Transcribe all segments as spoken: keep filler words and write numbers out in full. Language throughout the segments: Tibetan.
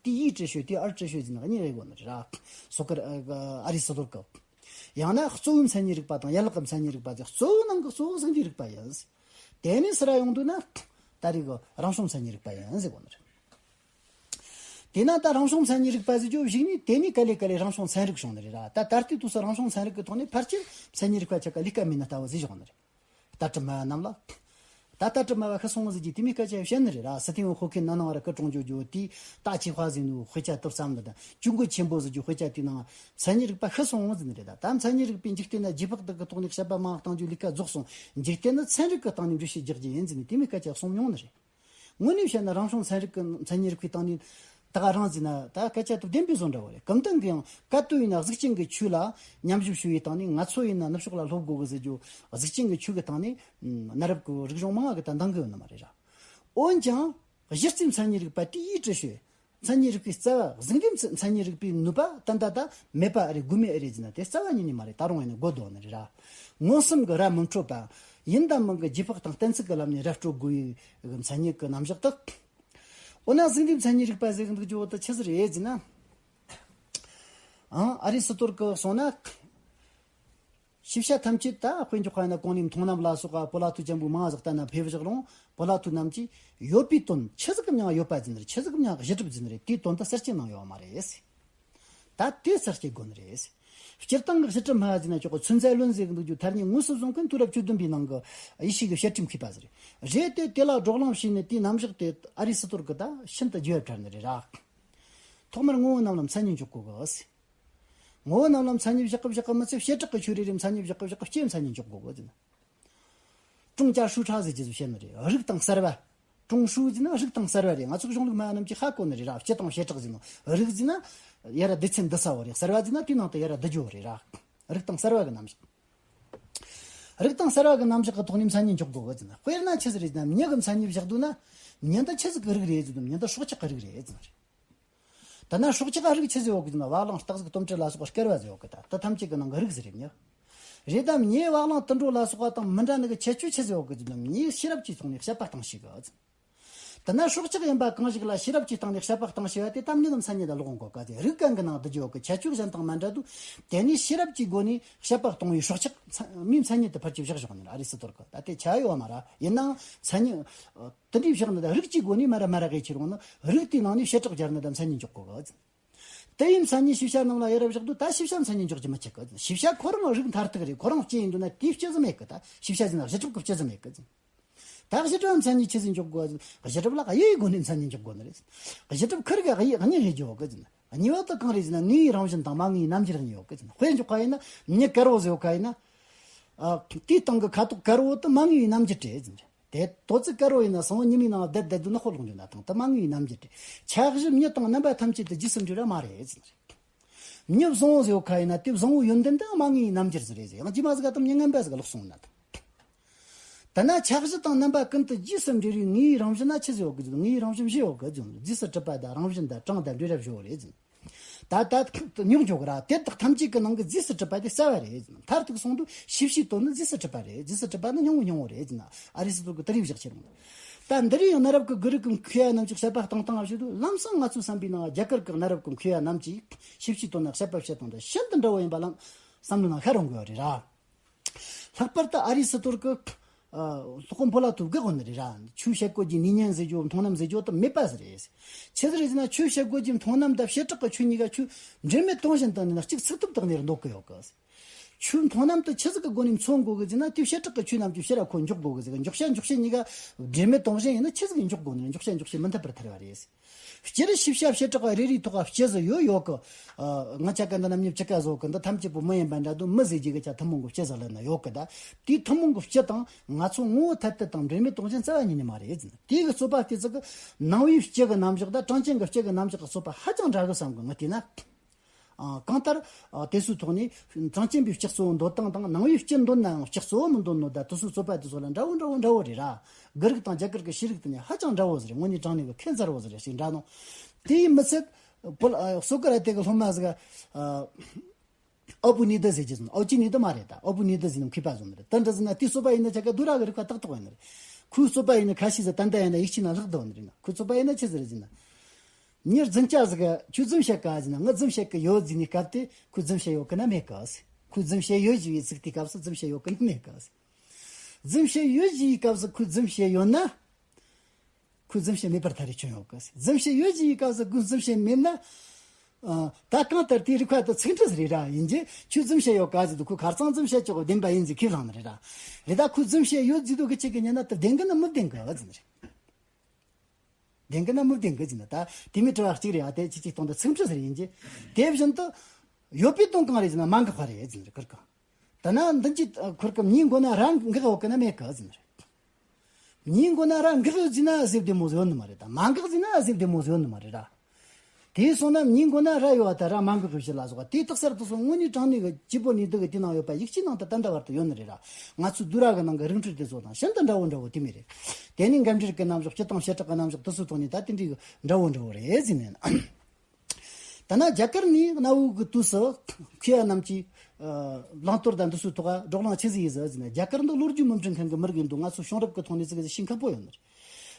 第一哲学、第二哲学ཟེར་ནས་གཉིས་ཡོད་ནི་རེད་ར། སོ་ཀར་ཨ་རི་སི་ཏོལ་གི། ཡང་ན་གཙོ་བོའི་མཚན་ཉིད་རིག་པ་དང་ཡན་ལག་གི་མཚན་ཉིད་རིག་པ་ཟེར། གཙོ་བོའི་ནང་གི་གཙོ་བོ་གཟུགས་འདས་རིག་པ་ཡིན། དེ་ནས་ཚུར་ཡོང་དུས་ན་ད་རེས་གི་རང་བྱུང་མཚན་ཉིད་རིག་པ་ཡིན་ཟེར་གོ་ནི་རེད། དེས་ན་ད་རང་བྱུང་མཚན་ཉིད་རིག་པ་ཟེར་རྒྱུ་གཞུག་ནས་དེ་ནས་ག་ལེ་ག་ལེ་རང་བྱུང་ཚན་རིག་བྱུང་ནི་རེད་ར། ད་ད་ལྟའི་དུས་སུ་རང་བྱུང་ཚན་རིག་གི་ཐོག་ནས་ཕལ་ཆེར་མཚན་ཉིད་རིག་པ་ཆ་ག་ལས་ཀ་མེད་ན་ལྟ་བུ་ཟེར་བཞག་ནི་རེད། ལྟ་གྲུབ་སྨྲ་བ་རྣམས་ལ། ད་ལྟ་གྲུབ་སྨྲ་བ་ཤི་སོང་ཟེར་གྱི་དེ་མོའི་སྐད་ཆ་བཤད་ནི་རེད་ར། སི་ཐན་ཧོ་ཁེ་ན་ནང་ར་སྐུ་གྲོངས་རྒྱུ་རྒྱུ་དེ་ད་ཅི་ཧྭ་ཟེར་ནོ་དཔེ་ཆ་དུ་བསམ་ལ་དང་ཅུང་གོ་ཆེན་པོ་ཟེར་རྒྱུ་དཔེ་ཆ་དེའི་ནང་མཚན་ཉིད་རིག་པ་ཤི་སོང་ཟེར་ནི་རེད། ད་ད་མཚན་ཉིད་རིག་པའི་འཇིག་རྟེན་ན་རྗེས་དཔག་དག་གི་ཐོག་ནས་དཔྱད་པ་མ་བཏང་རྒྱུ་ལས་ཀ་རྫོགས་སོང་། འཇིག་རྟེན་ནི་ཚན་རིག་གི་སྟེང་ནས་འགྲེལ་བཤད་རྒྱག་རྒྱུ་ཡིན་ཟེར་ནས་དེ་མོའི་སྐད་ཆ་གསུངས་མྱོང་ནི་རེད། དངོས་གནས་བཤད་ན་རང་བྱུང་ཚན་རིག་གི་མཚན་ཉིད་རིག་པའི་སྟེང་ནས་ད་ག་རང་ཟེར་ན་ད་སྐད་ཆ་དེ་བདེན་པའི་བཟོ་འདྲ་བོ་རེད། གང་ལྟར་གི་ཡང་བཀའ་བསྡུ་ཡིན་ན་གཟུགས་ཅན་གྱི་ཆོས་ལ་ཉམས་ཞིབ་ཞུ་བའི་སྟེང་ནས་ང་ཚོ་ཡིན་ན་ནུབ་ཕྱོགས་ལ་སློབ་དགོས་གི་ཟེར་རྒྱུ་གཟུགས་ཅན་གྱི་ཆོས་ཀྱི་སྟེང་ནས་གནའ་རབས་ཀྱི་རིག་གཞུང་མང་བ་གི་ད་འདང་གི་ཡོད་ནི་མ་རེད་ར། འོན་ཀྱང་གཞི་རྩའི་མཚན་ཉིད་རིག་པ་第一哲学། མཚན་ཉིད་རིག་པའི་རྩ་བ་གཟུགས་འདས་མཚན་ཉིད་རིག་པའི་ནུས་པ་ད་ལྟ་ད་མེད་པ་རེད། དགོས་མེད་རེད་ཟེར་ན་དེ་རྩ་བ་ཉིད་ནས་མ་རེད། ད་རུང་ཡིན་ན་དགོས་འདུག་ནི་རེད་ར། མངོན་སུམ་གྱི་ར་མི་འཕྲོད་པ། ཡིན་དང་མིན་གྱི་རྗེས་དཔག་དང་གཏན་ཚིགས་ཀྱི་ལམ་ནས་ར་སྤྲོད་དགོས་པའི་མཚན་ཉིད་ཀྱི་རྣམ་གཞག་དག་འོ་ན་གཟུགས་འདས་མཚན་ཉིད་རིག་པ་ཟེར་གི་འདུག་རྒྱུ་བོ་དེ་ཆི་ཟིག་རེད་ཟེར་ན། ཨང་ཨ་རི་སི་ཏོལ་གྱིས་གསུངས་ན། ཤེས་བྱ་ཐམས་ཅད་ད་དཔེ་འཇོག་པ་ཡིན་ན་གོང་ནས་མཐོང་ལམ་ལ་སོགས་པ་པོ་ལ་ཐུ་ཅན་པོའི་མང་ཟག་ལྟ་ན་ཕེབས་བཞག་རུང་པོ་ལ་ཐུ་རྣམས་ཀྱིས་ཡོད་པའི་དོན་ཆི་ཟིག་གི་མྱིང་ཡོད་པ་ཟེར་ནི་རེད། ཆི་ཟིག་གི་མྱིང་གཞི་གྲུབ་ཟེར་ནི་རེད། དེའི་དོན་དུ་གསལ་བྱེད་ནང་ཡོད་མ་རེད། ད་དེ་གསལ་བྱེད་དགོས་ནི་རེད། སྤྱིར་བཏང་གི་སྤྱི་སྒྲུབ་སྨྲ་བ་ཟེར་ན་ཆོག་གི།存在论ཟེར་གི་འདུག་རྒྱུ་ཐ་སྙད་དངོས་སུ་བཟུང་མཁན་དུས་རབས་བཅུ་བདུན་པའི་ནང་གི་ཡེ་ཤུ་གི་བཤད་ཁྲིམས་མཁས་པ་ཟིག་རེད། རེད་དེ་དེ་ལ་བགྲོ་གླེང་བྱས་ནས་དེའི་རྣམ་གཞག་དེ་ཨ་རི་སི་ཏོལ་གྱིས་ད་ཤིན་ཏུ་རྒྱས་པར་བཀྲལ་ནི་རེད་ར། ཐོག་མར་ངོ་བོ་རྣམས་ལ་མཚན་ཉིད་འཇོག་དགོས་གི། ངོ་བོ་རྣམས་ལ་མཚན་ཉིད་བཞག་གི་བཞག་གི་མི་ཚད་བྱེ་བྲག་གི་ཆོས་རེ་རེ་མཚན་ཉིད་བཞག་གི་བཞག་གི་སྤྱིའི་མཚན་ཉིད་འཇོག་དགོས་གི་ཟེར་ན། 中间说差ཟེར་གྱི་ཟིག་བཤད་ནི་རེད། རིགས་དང་གསར་བ། 中说ཟེར་ན་རིགས་དང་གསར་བ་རེད། ང་ཚོ་གཞུང་ལུགས་སྨྲ་བ་རྣམས་ཀྱིས་ཧ་གོ་ནི་རེད་ར། སྤྱི་དང་བྱེ་བྲག་ཟེར་ནོ། རིགས་ཟེར་ན་ཡར་ར་སྡེ་ཚན་འདི་ས་བོ་རེད། གསར་བ་ཟེར་ན་དེའི་ནང་དུ་ཡར་ར་བསྡུ་རྒྱུ་རེད་ར། རིགས་དང་གསར་བ་གི་རྣམ་གཞག་རིགས་དང་གསར་བ་གི་རྣམ་གཞག་གི་ཐོག་ནས་མཚན་ཉིད་འཇོག་དགོས་གི་ཟེར་ན། དཔེར་ན་ཆི་ཟིག་རེད་ཟེར་ན། མྱི་གི་མཚན་ཉིད་བཞག་འདུག་ན། མྱི་འདི་ཆི་ཟིག་གི་རིགས་རེད་ཟེར་དུས་མྱི་འདི་སྲོག་ཆགས་གི་རིགས་རེད་ཟེར་ནི་རེད། ད་ན་སྲོག་ཆགས་རིགས་ཆི་ཟིག་ཡོད་གི་ཟེར་ན། བ་གླང་སྟག་གཟིག་དོམ་དྲེད་ལ་སོགས་པ་སྐལ་བ་ཟིག་ཡོད་གི། ད་དེ་ཐམས་ཅད་ཀྱི་ནང་གི་རིགས་ཟིག་རེད་མྱི། རེད་དམ། མྱིའི་བ་གླང་དུད་འགྲོ་ལ་སོགས་པ་དང་མི་འདྲ་ནི་གི་ཁྱད་ཆོས་ཆི་ཟིག་ཡོད་གི་ཟེར་ན། མྱིའི་ཤེས་རབ་ཀྱི་ཐོག་ནས་དཔྱད་པ་བཏང་ཤེས་གི་ཟེར། ད་ན་སྲོག་ཆགས་ཡིན་པ་གང་ཞིག་ལ་ཤེས་རབ་ཀྱི་སྟེང་ནས་དཔྱད་པ་བཏང་ཤེས་པ་དེ་ད་མྱི་གི་མཚན་ཉིད་ལ་ལོག་འགོ་ག་ཟེར། རིགས་གན་གི་ནང་བསྡུ་རྒྱུ་ཡོད་གི། ཁྱད་ཆོས་གཞན་དང་མ་འདྲ་འདུག་དེ་ནས་ཤེས་རབ་ཀྱི་སྒོ་ནས་དཔྱད་པ་གཏོང་བའི་སྲོག་ཆགས་མཚན་མིའི་མཚན་ཉིད་དུ་ཕལ་ཆེར་བཞག་བཞག་ནི་རེད། ཨ་རི་སི་ཏོལ་གི་ད་དེ་ཆ་ཡོད་མ་ར། ཡིན་ནའང་མཚན་ཉིད། དེ་འདྲའི་བཞག་ནི་ད་རིགས་ཀྱི་སྒོ་ནས་མ་ར་མ་ར་གི་ཁྱེར་འོང་ན། རིགས་དེའི་ནང་ནས་བྱེ་བྲག་སྦྱར་ནི་ད་མཚན་ཉིད་འཇོག་དགོས་གི། དེ་ཡི་མཚན་ཉིད་ཤེས་བྱ་རྣམས་ལ་ཡར་བཞག་འདུག་ད་ཤེས་བྱ་མཚན་ཉིད་འཇོག་རྒྱུ་མི་ཆེ་གི། ཤེས་བྱ་ཁོ་རང་རིགས་མཐར་ཐུག་རེད། ཁོ་རང་སྤྱི་ཡིན་འདུག་ན་དེའི་སྤྱི་ཟིག་མེད་གི། ད་ཤེས་བྱ་ཟེར་ན་གཞི་གྲུབ་ཀྱི་སྤྱི་ཟིག་མེད་གི། ད་གཞི་གྲུབ་མཚན་ཉིད་ཆི་ཟིག་འཇོག་དགོས། གཞི་གྲུབ་ལ་དབྱེ་བའི་སྒོ་ནས་མཚན་ཉིད་འཇོག་དགོས་ནི་རེད། གཞི་གྲུབ་ཁུར་གི་དབྱེ་གཉིས་དབྱེ་རྒྱུ་ཡོད་གི་ཟེར་ན། གཉིས་པ་དེ་གང་རེད་ཟེར་ན། དངོས་པོའི་རང་བཞིན་དང་མ་དངོས་པའི་རྣམ་འགྱུར་གཉིས་ཡོད་གི་ཟེར་ན། དཔེ་འཇོག་པ་ཡིན་ན་མྱི་དཀར་བོ་ཟེར་ཡོད་ག་ཡིན་ན། ཨ། དེའི་སྟེང་གི་ཁ་དོག་དཀར་བོ་དེ་མ་དངོས་པའི་རྣམ་འགྱུར་རེད་ཟེར་ན། དེ་དོ་ཚིགས་དཀར་བོ་ཡིན་ན་བཟང་བོ་ཉི་མའི་ནང་བསྡད་བསྡད་དུས་ན་ཧོ་ལོག་འགྱོ་ན་ཐང་། དེ་མ་དངོས་པའི་རྣམ་འགྱུར་རེད། ཆ་བཞི་མྱི་དང་རྣམ་པ་ཐམས་ཅད་དེ་རྗེས་སུ་འབྲེལ་བ་མ་རེད་ཟེར་ན་རེད། མྱི་བཟང་བོ་ཟེར་ཡོད་ག་ཡིན་ན་དེ་བཟང་བོའི་ཡོན་ཏན་དེ་མ་དངོས་པའི་རྣམ་འགྱུར་ཟིག་རེད་ཟེར། ཡང་རྗེས་མ་ཟིག་ག་དེ་མྱི་ངན་པ་ཟིག་ལོག་སོང་ན་ཐང་། དེ་ན་ཆ་བཞི་དང་རྣམ་པ་ཀུན་ཏུ་རྗེས་སུ་འབྲེལ་བའི་དངོས་པོའི་རང་བཞིན་ན་ཆི་ཟིག་ཡོད་གི་ཟེར། དངོས་པོའི་རང་བཞིན་བཞི་ཡོད་གི་ཟེར། རྗེས་སུ་གྲུབ་པ་དང་རང་བཞིན་དང་གྲངས་དང་འབྲས་རབ་བཞི་བོ་རེད་ཟེར། ད་ལྟ་ཉོག་འཇོག་ར། དེ་དག་ཐམས་ཅད་ཀྱི་ནང་གི་རྗེས་སུ་གྲུབ་པ་དེ་རྩ་བ་རེད། མཐར་ཐུག་སོང་དུས་ཤེས་བྱའི་དོན་ནི་རྗེས་སུ་གྲུབ་པ་རེད། རྗེས་སུ་གྲུབ་པ་ནི་སྙིང་པོ་སྙིང་པོ་རེད་ཟེར་ན། ཨ་རི་སི་ཏོལ་གྱིས་དེ་རིགས་བཞག་ཕྱིར་འོང་། ད་འདི་རིགས་ཡང་གནའ་རབས་ཀྱི་དགེ་རིགས་ཀྱི་མཁས་པ་རྣམས་ཀྱིས་དཔྱད་པ་བཏང་སྟངས་ལ་བྱེད་དུས། ལམ་སང་ང་ཚོའི་བསམ་པའི་ནང་རྒྱ་གར་གྱི་གནའ་རབས་ཀྱི་མཁས་པ་རྣམས་ཀྱིས་ཤེས་བྱའི་དོན་ལ་དཔྱད་པ་བྱེད་སྟངས་དེ་ཤིན་ཏུ་འདྲ་བོ་ཡིན་པ་ལམ་བསམ་བློ་ནང་ཤར་འོང་གི་ཡོད་རེད་ར། ལྷག་པར་དུ་ཨ་རི་སི་ཏོལ་གྱིས། ཨ། སློབ་དཔོན་པོ་ལ་ཐུ་བཀག་གོ་ནི་རེད་ར། ཆོས་བཤད་དགོས་ཀྱི་ནུས་ཉན་ཟེར་རྒྱུ། མཐོང་ལམ་ཟེར་རྒྱུ་དེ་མེད་པ་ཟིག་རེད། ཆི་ཟིག་རེད་ཟེར་ན། ཆོས་བཤད་དགོས་ཀྱི་མཐོང་ལམ་དང་བྱེ་བྲག་གི་ཆོས་གཉིས་ཀ་ཆོས་འབྲེལ་མེད་དོན་གཞན་དང་ནི་གཅིག་ཚིག་ཐུབ་དང་ནི་འདོགས་གི་ཡོད་གི། ཆོས་མཐོང་ལམ་དེ་ཆི་ཟིག་གི་སྒོ་ནས་མཚོན་དགོས་གི་ཟེར་ན། དེ་བྱེ་བྲག་གི་ཆོས་རྣམས་ཀྱི་ཕྱིར་ར་ཁོ་འཇོག་དགོས་གི་ཟེར། འཇོག་བྱ་འཇོག་བྱེད་གཉིས་ཀ་འབྲེལ་མེད་དོན་གཞན་ཡིན་ན་ཆི་ཟིག་གིས་འཇོག་དགོས་ནི་རེད། འཇོག་བྱ་འཇོག་བྱེད་མི་འཐད་པར་ཐལ་བ་རེད། སྤྱིར་ཤེས་བྱ་བྱེ་བྲག་རེ་རེའི་ཐོག་ག་སྤྱི་ཟིག་ཡོད་ཡོད་གི། ཨ། ང་ཅག་གི་འདི་རྣམ་དབྱེ་བཅུ་ཀ་བཟོ་གི། འདི་ཐམས་ཅད་པོ་མི་ཡིན་པ་འདྲ་འདུག་མི་ཟེར་རྒྱུ་གི་ཆ་ཐུན་མོང་གི་སྤྱི་ཟིག་ལབ་ན་ཡོད་གི། ད་དེའི་ཐུན་མོང་གི་སྤྱི་དང་ང་ཚོ་ངོ་བོ་ཐ་དད་དང་འབྲེལ་མེད་དོན་གཞན་རྩ་བ་ཉིད་ནས་མ་རེད་ཟེར། དེ་གི་རྩོད་པ་དེ་ཚོ་གི་ནང་པའི་སྤྱི་གི་རྣམ་གཞག་དང་གྲངས་ཅན་གི་སྤྱི་གི་རྣམ་གཞག་གི་རྩོད་པ་ཧ་ཅང་འདྲ་གི་བསམ་གི། ངས་བལྟས་ན། ཨ། གང་ལྟར། ཨ། དེ་ཚོའི་ཐོག་ནས་གྲངས་ཅན་པའི་སྤྱི་གཙོ་བོ་འདོད་སྟངས་དང་། ནང་པའི་སྤྱི་འདོད་ནའང་སྤྱི་གཙོ་བོ་མི་འདོད་ནོ། ད་དེ་ཚོའི་རྩོད་པ་དེ་ཚོ་ལ་འདྲ་བོ་འདྲ་བོ་འདྲ་བོ་རེད་ར། དགེ་རིགས་དང་རྒྱ་གར་གྱི་ཤེས་རིག་དེ་ནི་ཧ་ཅང་འདྲ་བོ་ཟིག་རེད། དངོས་གནས་དྲང་གནས་ཀྱི་ཁྱད་མཚར་བོ་ཟིག་རེད་ཞིག་འདྲ་ནོ། དེའི་མི་ཚད། པོ་ལ། ཨ། སོ་ཀ་ར་ཏེ་གི་སློབ་མ་ཟིག་ཨ། ཨོ་པུ་ནི་དི་ཟེར་གྱི་ཟིན། ཨོ་ཅི་ནི་དི་མ་རེད། ད་ཨོ་པུ་ནི་དི་ཟེར་ནི་མཁས་པ་ཟིག་རེད། ད་འདྲ་ཟིན་ན་དེའི་རྩོད་པ་ཡིན་ན་ཆ་ག་དུ་ར་གི་རིག་པ་ཏག་ཏག་ཡིན་ནི་རེད། ཁོའི་རྩོད་པ་ཡིན་ན་ཁ་ཤས་ཟིག་ད་ལྟ་ཡིན་ན་ཡིག་ཆའི་ནང་ལྷག་བསྡད་ཡོད་ནི་རེད་ན། ཁོའི་རྩོད་པ་ཡིན་ན་ཆི་ཟིག་རེད་ཟེར་ན། མྱི་རྫུན་རྐྱལ་ཟིག་ག་ཁྱོད་རྫུན་བཤད་ག་ཟེར་ན། ང་རྫུན་བཤད་གི་ཡོད་ཟེར་ནི་སྐབས་དེ་ཁོས་རྫུན་བཤད་ཡོད་གི་ན་མེད་གི་ཟེར། ཁོས་རྫུན་བཤད་ཡོད་ཟེར་བའི་ཚིག་དེའི་སྐབས་སུ་རྫུན་བཤད་ཡོད་གི་ན་མེད་གི་ཟེར། རྫུན་བཤད་ཡོད་ཟེར་བའི་སྐབས་སུ་ཁོས་རྫུན་བཤད་ཡོད་ན། ཁོས་རྫུན་བཤད་མེད་པར་ཐལ་རེ་ཆོན་ཡོད་གི་ཟེར། རྫུན་བཤད་ཡོད་ཟེར་བའི་སྐབས་སུ་ཁོས་རྫུན་བཤད་མེད་ན། ཨ། ད་གང་ལྟར་དེའི་རིགས་པ་དེ་ཚིག་འཁྲི་ཟིག་རེད་ར། ཡིན་གྱི་ཁྱོས་རྫུན་བཤད་ཡོད་ག་ཟེར་དུས་ཁོས་ཁ་རྩང་རྫུན་བཤད་ཆོག་གི་བདེན་པ་ཡིན་ཟེར་ཁས་བླངས་ནི་རེད་ར། རེད། ད་ཁོས་རྫུན་བཤད་ཡོད་ཟེར་དུས་གི་ཆེད་ཀྱི་ཉན་ན་དེ་བདེན་གི་ན་མི་བདེན་གི་ཟེར་ནི་རེད། བདེན་གི་ན་མི་བདེན་གི་ཟེར་ན། ད་དེ་མོའི་དྲི་བ་གཅིག་རེད། ཨ། དེ་ཅི་ཅིག་གཏོང་དུས་ཚིག་འཁྲི་ཟིག་རེད། ཡིན་གྱི་དེ་བཞིན་དུ་ཡོད་པའི་དོན་གང་རེད་ཟེར་ན། མ་འགགས་པ་རེད་ཟེར་ནི་རེད། ཁུར་གི། ད་ན་འདི་ཅི་ཁུར་གི་མྱིའི་མགོ་ན་རྭ་འགགས་ཡོད་གི་ན་མེད་གི་ཟེར་ནི་རེད། མྱིའི་མགོ་ན་རྭ་འགགས་ཡོད་ཟེར་ན་ཟེར་བདེ་མོ་ཟེར་ཡོད་ནི་མ་རེད། ད་མ་འགགས་ཟེར་ན་ཟེར་བདེ་མོ་ཟེར་ཡོད་ནི་མ་རེད་ར། དེ་སོང་ན་མྱིའི་མགོ་ན་རྭ་ཡོད་པ་དང་རྭ་མ་འགགས་པའི་ཕྱིར་ལ་སོགས་པ་དེ་རྟགས་གསལ་དུ་སོང་། དངོས་གནས་དྲང་གནས་ཀྱི་སྐྱེས་བུ་གཉིས་སྡུག་གི་དེ་ནང་ཡོད་པ་ཡིག་ཆའི་ནང་དུ་ད་འདྲ་བར་དུ་ཡོད་ནི་རེད་ར། ང་ཚོའི་བསྡུས་ར་གི་ནང་གི་རིགས་འགྲེ་དེ་ཚོ་དང་ཤིན་ཏུ་འདྲ་བོ་འདྲ་བོ་དེ་མོ་རེད། དེ་ནས་འགལ་འབྲེལ་གྱི་རྣམ་གཞག་སྤྱི་དང་བྱེ་བྲག་གི་རྣམ་གཞག་དེ་ཚོའི་ཐོག་ནས་ད་དེ་འདྲའི་འདྲ་བོ་འདྲ་བོ་རེད་ཟེར་ནས། ད་ན་རྒྱ་གར་ནས་གནའ་བོའི་གི་དུས་སུ་མཁས་པ་རྣམས་ཀྱིས་ཨ་བླང་དོར་དང་འདི་ཚོའི་ཐོག་བགྲོ་གླེང་ཆི་ཟིག་ཡིན་ཟེར་ཟེར་ན། རྒྱ་གར་འདི་ལོ་རྒྱུས་མི་འཕྲོད་མཁན་གྱི་མི་རིགས་ཡིན་འདུག། ང་ཚོ་བྱུང་རབས་ཀྱི་ཐོག་ནས་ཟིག་ཤེས་ཁག་པོ་ཡོད་ནི་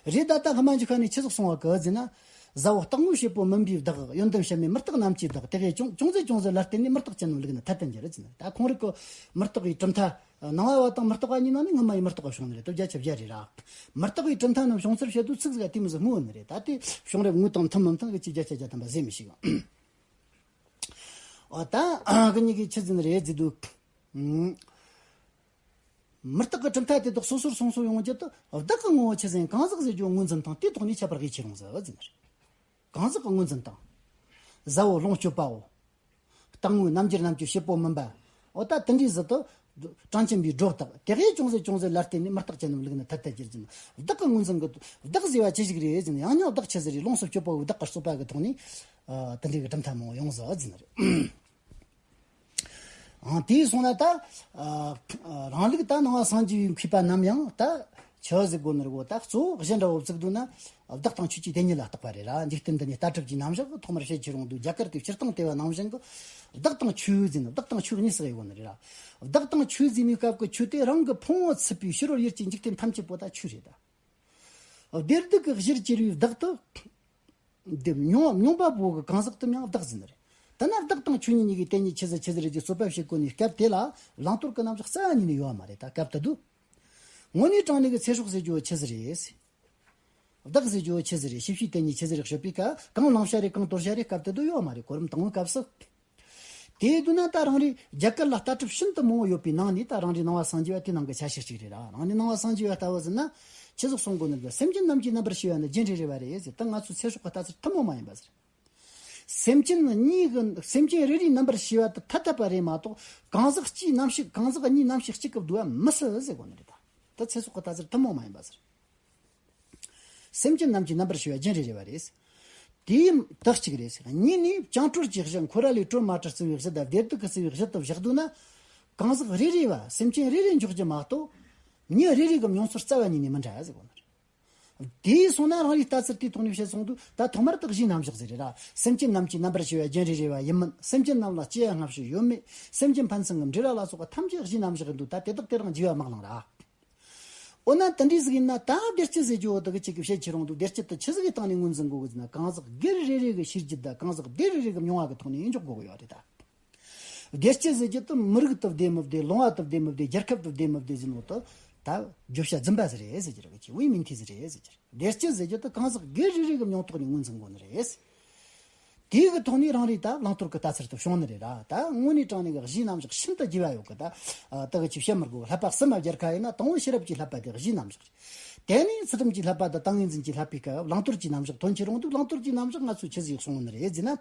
རེད། རེད། ད་ལྟ་སྔ་མ་འཇིག་ཁ་ནས་ཆི་ཟིག་གསུངས་པ་གི་ཟེར་ན། ཟ་བོ་སྟག་མོའི་བྱེད་པོ་མིན་པའི་བདག། ཡོན་ཏན་བཤད་མེད་མུ་སྟེགས་རྣམས་ཀྱི་བདག། དེ་གས་ཅུང་ཅུང་ཟད་ཅུང་ཟད་ལ་བརྟེན་ནས་མུ་སྟེགས་ཅན་རྣམས་ལུག་ན་ཐ་དད་འགྱུར་ཟེར་ན། ད་ཁོང་རིགས་ཀྱི་མུ་སྟེགས་པའི་གྲུབ་མཐའ། ནང་པ་བ་དང་མུ་སྟེགས་པ་གཉིས་ནང་ནས་སྔ་མ་ཡི་མུ་སྟེགས་པ་བྱུང་ནི་རེད། དེ་བརྒྱ་ཆ་བརྒྱ་རེད་ར། མུ་སྟེགས་པའི་གྲུབ་མཐའ་རྣམས་བྱུང་ཚུལ་བཤད་དུས་ཚིག་ཟིག་ག་དེ་མོ་ཟིག་སྨོས་ནི་རེད། ད་དེ་བྱུང་རབས་དངོས་དང་མཐུན་མི་མཐུན་གི་ཅི་བརྒྱ་ཆ་བརྒྱ་ཐམ་པ་ཟེར་མི་ཤེས་གི། འོ། ད་གི་གཉིས་ཀྱི་ཆི་ཟིག་ནི་རེད་ཟེར་དུས། ཨང་། མུ་སྟེགས་ཀྱི་གྲུབ་མཐའ་དེ་དག་སོ་སོར་སོང་སོང་ཡོང་རྒྱུ་དེ། བདག་གི་ངོ་བོ་ཆི་ཟིག་ཡིན། གང་ཟག་ཟེར་རྒྱུ་ངོས་འཛིན་སྟངས་དེའི་ཐོག་ནས་ཁྱད་པར་གྱིས་ཆེ་རུང་ཟེར་བ་ཟིག་ནི་རེད། གང་ཟག་གི་ངོས་འཛིན་སྟངས། ཟ་བོ་ལོངས་སྤྱོད་པའོ། སྟག་མོའི་རྣམ་འགྱུར་རྣམས་ཀྱི་བྱེད་པོ་མིན་པ། འོ། ད་དེ་འདྲའི་ཟིག་ཏུ། གྲངས་ཅན་པའི་སྒྲོ་བཏགས། དེ་གས་ཅུང་ཟད་ཅུང་ཟད་ལ་བརྟེན་ནས་མུ་སྟེགས་ཅན་རྣམས་ལུག་ན་ཐ་དད་འགྱུར་ཟེར་ན། བདག་གི་ངོས་འཛིན་གྱི། བདག་ཟེར་བ་ཅི་ཞིག་རེད་ཟེར་ན། ཡང་སྙིང་བདག་ཆི་ཟིག་རེད། ལོངས་སུ་སྤྱོད་པའོ། བདག་གི་རྩོད་པ་གི་ཐོག་ནས། ཨ། དེ་འདྲའི་གི་གྲུབ་མཐའ་མང་བོ་ཡོང་ཟེར་བ་ཟིག་ནི་རེད། ཨང་། དེ་སོང་ན་ད། ཨ། རང་ལུགས་ད་ནང་པ་སངས་རྒྱས་པའི་མཁས་པ་རྣམས་ཡང་ད། ཆི་ཟེར་དགོས་ནི་རེད་གོ། ད་གཙོ་བོ་གཞི་འདྲ་བོ་བཙུགས་འདུག་ན། བདག་དང་ཆོས་ཀྱི་དེ་ཉིད་ལ་བརྟག་པ་རེད་ར། འཇིག་རྟེན་འདི་ནས་ལྟ་གྲུབ་ཀྱི་རྣམ་གཞག་ཐོག་མར་བཤད་ཀྱི་རུང་དུས། རྒྱ་གར་གྱི་སྤྱིར་བཏང་ལྟེ་བ་ནང་བཞིན་གྱི། བདག་དང་ཆོས་ཟེར་ན། བདག་དང་ཆོས་གཉིས་སུ་དབྱེ་དགོས་ནི་རེད་ར། བདག་དང་ཆོས་ཟེར་མིའི་སྐབས་ཀྱི་ཆོས་དེ་རང་གི་ཕུང་པོ་ཚུད་པའི་ཕྱི་རོལ་ཡུལ་གྱི་འཇིག་རྟེན་ཐམས་ཅད་པོ་ད་ཆོས་རེད་ད། བདེ་སྡུག་གི་གཞིར་གྱུར་པའི་བདག་ཏུ། འདི་མྱོང་མྱོང་བ་པོ་གི་གང་ཟག་དེ་མྱང་བདག་ཟེར་ནི་རེད། ད་ན་བདག་དང་ཆོས་གཉིས་གཉིས་ཀྱི་དེ་ཉིད་ཆི་ཟིག་ཆི་ཟིག་རེད་ཅེས་རྩོད་པ་བྱེད་དགོས་ནས། སྐབས་དེ་ལ་བླང་དོར་གྱི་རྣམ་གཞག་རྩ་བ་ཉིད་ནས་ཡོད་པ་མ་རེད། ད་སྐབས་དེ་དུས། དངོས་གནས་དྲང་གནས་ཀྱི་ཚེ་སྲོག་ཟེར་རྒྱུ་བོ་ཆི་ཟིག་རེད། བདག་ཟེར་རྒྱུ་བོ་ཆི་ཟིག་རེད། ཤེས་བྱའི་དེ་ཉིད་ཆི་ཟིག་རེད་དཔྱོད་པའི་སྐབས། གང་བླང་བྱ་རེད། གང་དོར་བྱ་རེད། སྐབས་དེ་དུས་ཡོད་པ་མ་རེད། གོ་རིམ་དང་པོའི་སྐབས་སུ། དེ་དུས་ན་ད་རང་རེ་རྒྱ་གར་ལ་ལྟ་གྲུབ་ཤིན་ཏུ་མང་བོ་ཡོད་པའི་ནང་ནས། ད་རང་རེ་ནང་པ་སངས་རྒྱས་པ་དེ་ནང་གི་ཆ་ཤས་གཅིག་རེད་ར། རང་རེ་ནང་པ་སངས་རྒྱས་པ་ལྟ་བུ་ཟེར་ན་ཆི་ཟིག་གསུང་གོ་ནི་རེད། སེམས་ཅན་རྣམས་ཀྱི་རྣམ་པར་ཤེས་པ་ནི་རྒྱུ་འབྲས་རེ་བ་རེད་ཟེར། ད་ང་ཚོའི་ཚེ་སྲོག་གི་ལྟ་ཚུལ་ཐུན་མོང་མ་ཡིན་པ་ཟེར། སེམས་ཅན་གཉིས་ཀྱི། སེམས་ཅན་རེ་རེའི་རྣམ་པར་ཤེས་པ་དེ་ཐ་དད་པ་རེད་མ་གཏོགས། གང་ཟག་གཅིག་རྣམ་ཤེས། གང་ཟག་གཉིས་རྣམ་ཤེས་གཅིག་གི་བསྡུ་བ་མི་སྲིད་ཟེར་གོ་ནི་རེད་ད། ད་ཚེ་སྲོག་གི་ལྟ་ཚུལ་ཐུན་མོང་མ་ཡིན་པ་ཟེར། སེམས་ཅན་རྣམས་ཀྱི་རྣམ་པར་ཤེས་པ་རྒྱུ་འབྲས་རེ་བ་རེད། དེའི་དག་གཅིག་རེད། གཉིས་ནི་བྱང་གྲོལ་གྱི་གཞི། འཁོར་བ་ལས་གྲོལ་མ་གྲོལ་བརྩི་བའི་གཞི་དང་། བདེ་སྡུག་གི་བརྩི་བའི་གཞི་དུ་བཞག་འདུག་ན། གང་ཟག་རེ་རེ་བ། སེམས་ཅན་རེ་རེ་འཇོག་རྒྱུ་མ་གཏོགས། མྱི་རེ་རེ་གི་མྱོང་ཚོར་རྩ་བ་ཉིད་ནས་མི་འདྲ་ཟེར་གོ་ནི་རེད། དེའི་སོང་ན་རང་རེའི་ལྟ་ཚུལ་དེའི་ཐོག་ནས་བཤད་སོང་དུས། ད་ཐོག་མར་དག་གཞིའི་རྣམ་གཞག་ཟེར་རེད་ར། སེམས་ཅན་རྣམས་ཀྱི་རྣམ་པར་ཤེས་པ་རྒྱུ་འབྲས་རེ་བ་ཡིན་མིན། སེམས་ཅན་རྣམས་ལ་སྐྱེ་བ་སྔ་ཕྱི་ཡོད་མེད། སེམས་ཅན་ཕན་ཚུན་གྱི་འབྲེལ་བ་ལ་སོགས་པ་ཐམས་ཅད་གཞིའི་རྣམ་གཞག་ཡིན་འདུག། ད་དེ་དག་དེ་རང་རྒྱས་པ་མ་གླེང་ར། འོ་ན་དེ་འདྲ་ཟིག་ཡིན་ན། ད་བདེ་སྐྱིད་ཟེར་རྒྱུ་བོ་དེ་གི་ཅིག་གི་བཤད་ཁྱེར་ཡོང་དུས། བདེ་སྐྱིད་དེ་ཆི་ཟིག་གི་སྟེང་ནས་ངོས་འཛིན་དགོས་གི་ཟེར་ན། གང་ཟག་སྒེར་རེ་རེ་གི་ཤེས་རྒྱུད་དང་གང་ཟག་སྡེ་རེ་རེ་གི་མྱོང་བ་གི་ཐོག་ནས་འཇོག་དགོས་གི་ཡོད་རེད་ད། བདེ་སྐྱིད་ཟེར་རྒྱུ་དེ་མི་རིགས་དེ་བདེ་མི་བདེ། ལུང་པ་དེ་བདེ་མི་བདེ། རྒྱལ་ཁབ་དེ་བདེ་མི་བདེ་ཟེར་ནོ་དེ། ད་བརྗོད་བྱ་རྫུན་པ་ཟིག་རེད་ཟེར་རྒྱུ་རེད། ཅིག་དབུས་མིང་མཐའི་ཟིག་རེད་ཟེར་རྒྱུ་རེད། བདེ་སྐྱིད་ཟེར་རྒྱུ་དེ་གང་ཟག་སྒེར་རེ་རེ་གི་མྱོང་ཐོག་ནས་ངོས་འཛིན་དགོས་ནི་རེད། དེའི་གི་ཐོག་ནས་རང་རེའི་ད་བླང་དོར་གི་ལྟ་ཚུལ་དེ་བྱུང་ནི་རེད་ར། ད་དངོས་གནས་དྲང་གནས་གི་གཞིའི་རྣམ་གཞག་ཤིན་ཏུ་རྒྱས་པ་ཡོད་གི། ད་ད་གི་ཅིག་བཤད་མི་དགོས། བསླབ་པ་གསུམ་མ་སྦྱར་ཁ་ཡིན་ན། དང་པོ་ཤེས་རབ་ཀྱི་བསླབ་པ་དེ་གཞིའི་རྣམ་གཞག་རེད། དེ་ནས་ཚུལ་ཁྲིམས་ཀྱི་བསླབ་པ་དང་ཏིང་ངེ་འཛིན་གྱི་བསླབ་པའི་སྐབས་བླང་དོར་གྱི་རྣམ་གཞག་ཐོན་ཁྱེར་ཡོང་དུས། བླང་དོར་གྱི་རྣམ་གཞག་ང་ཚོས་ཆི་ཟིག་གསུངས་ནི་རེད་ཟེར་ན།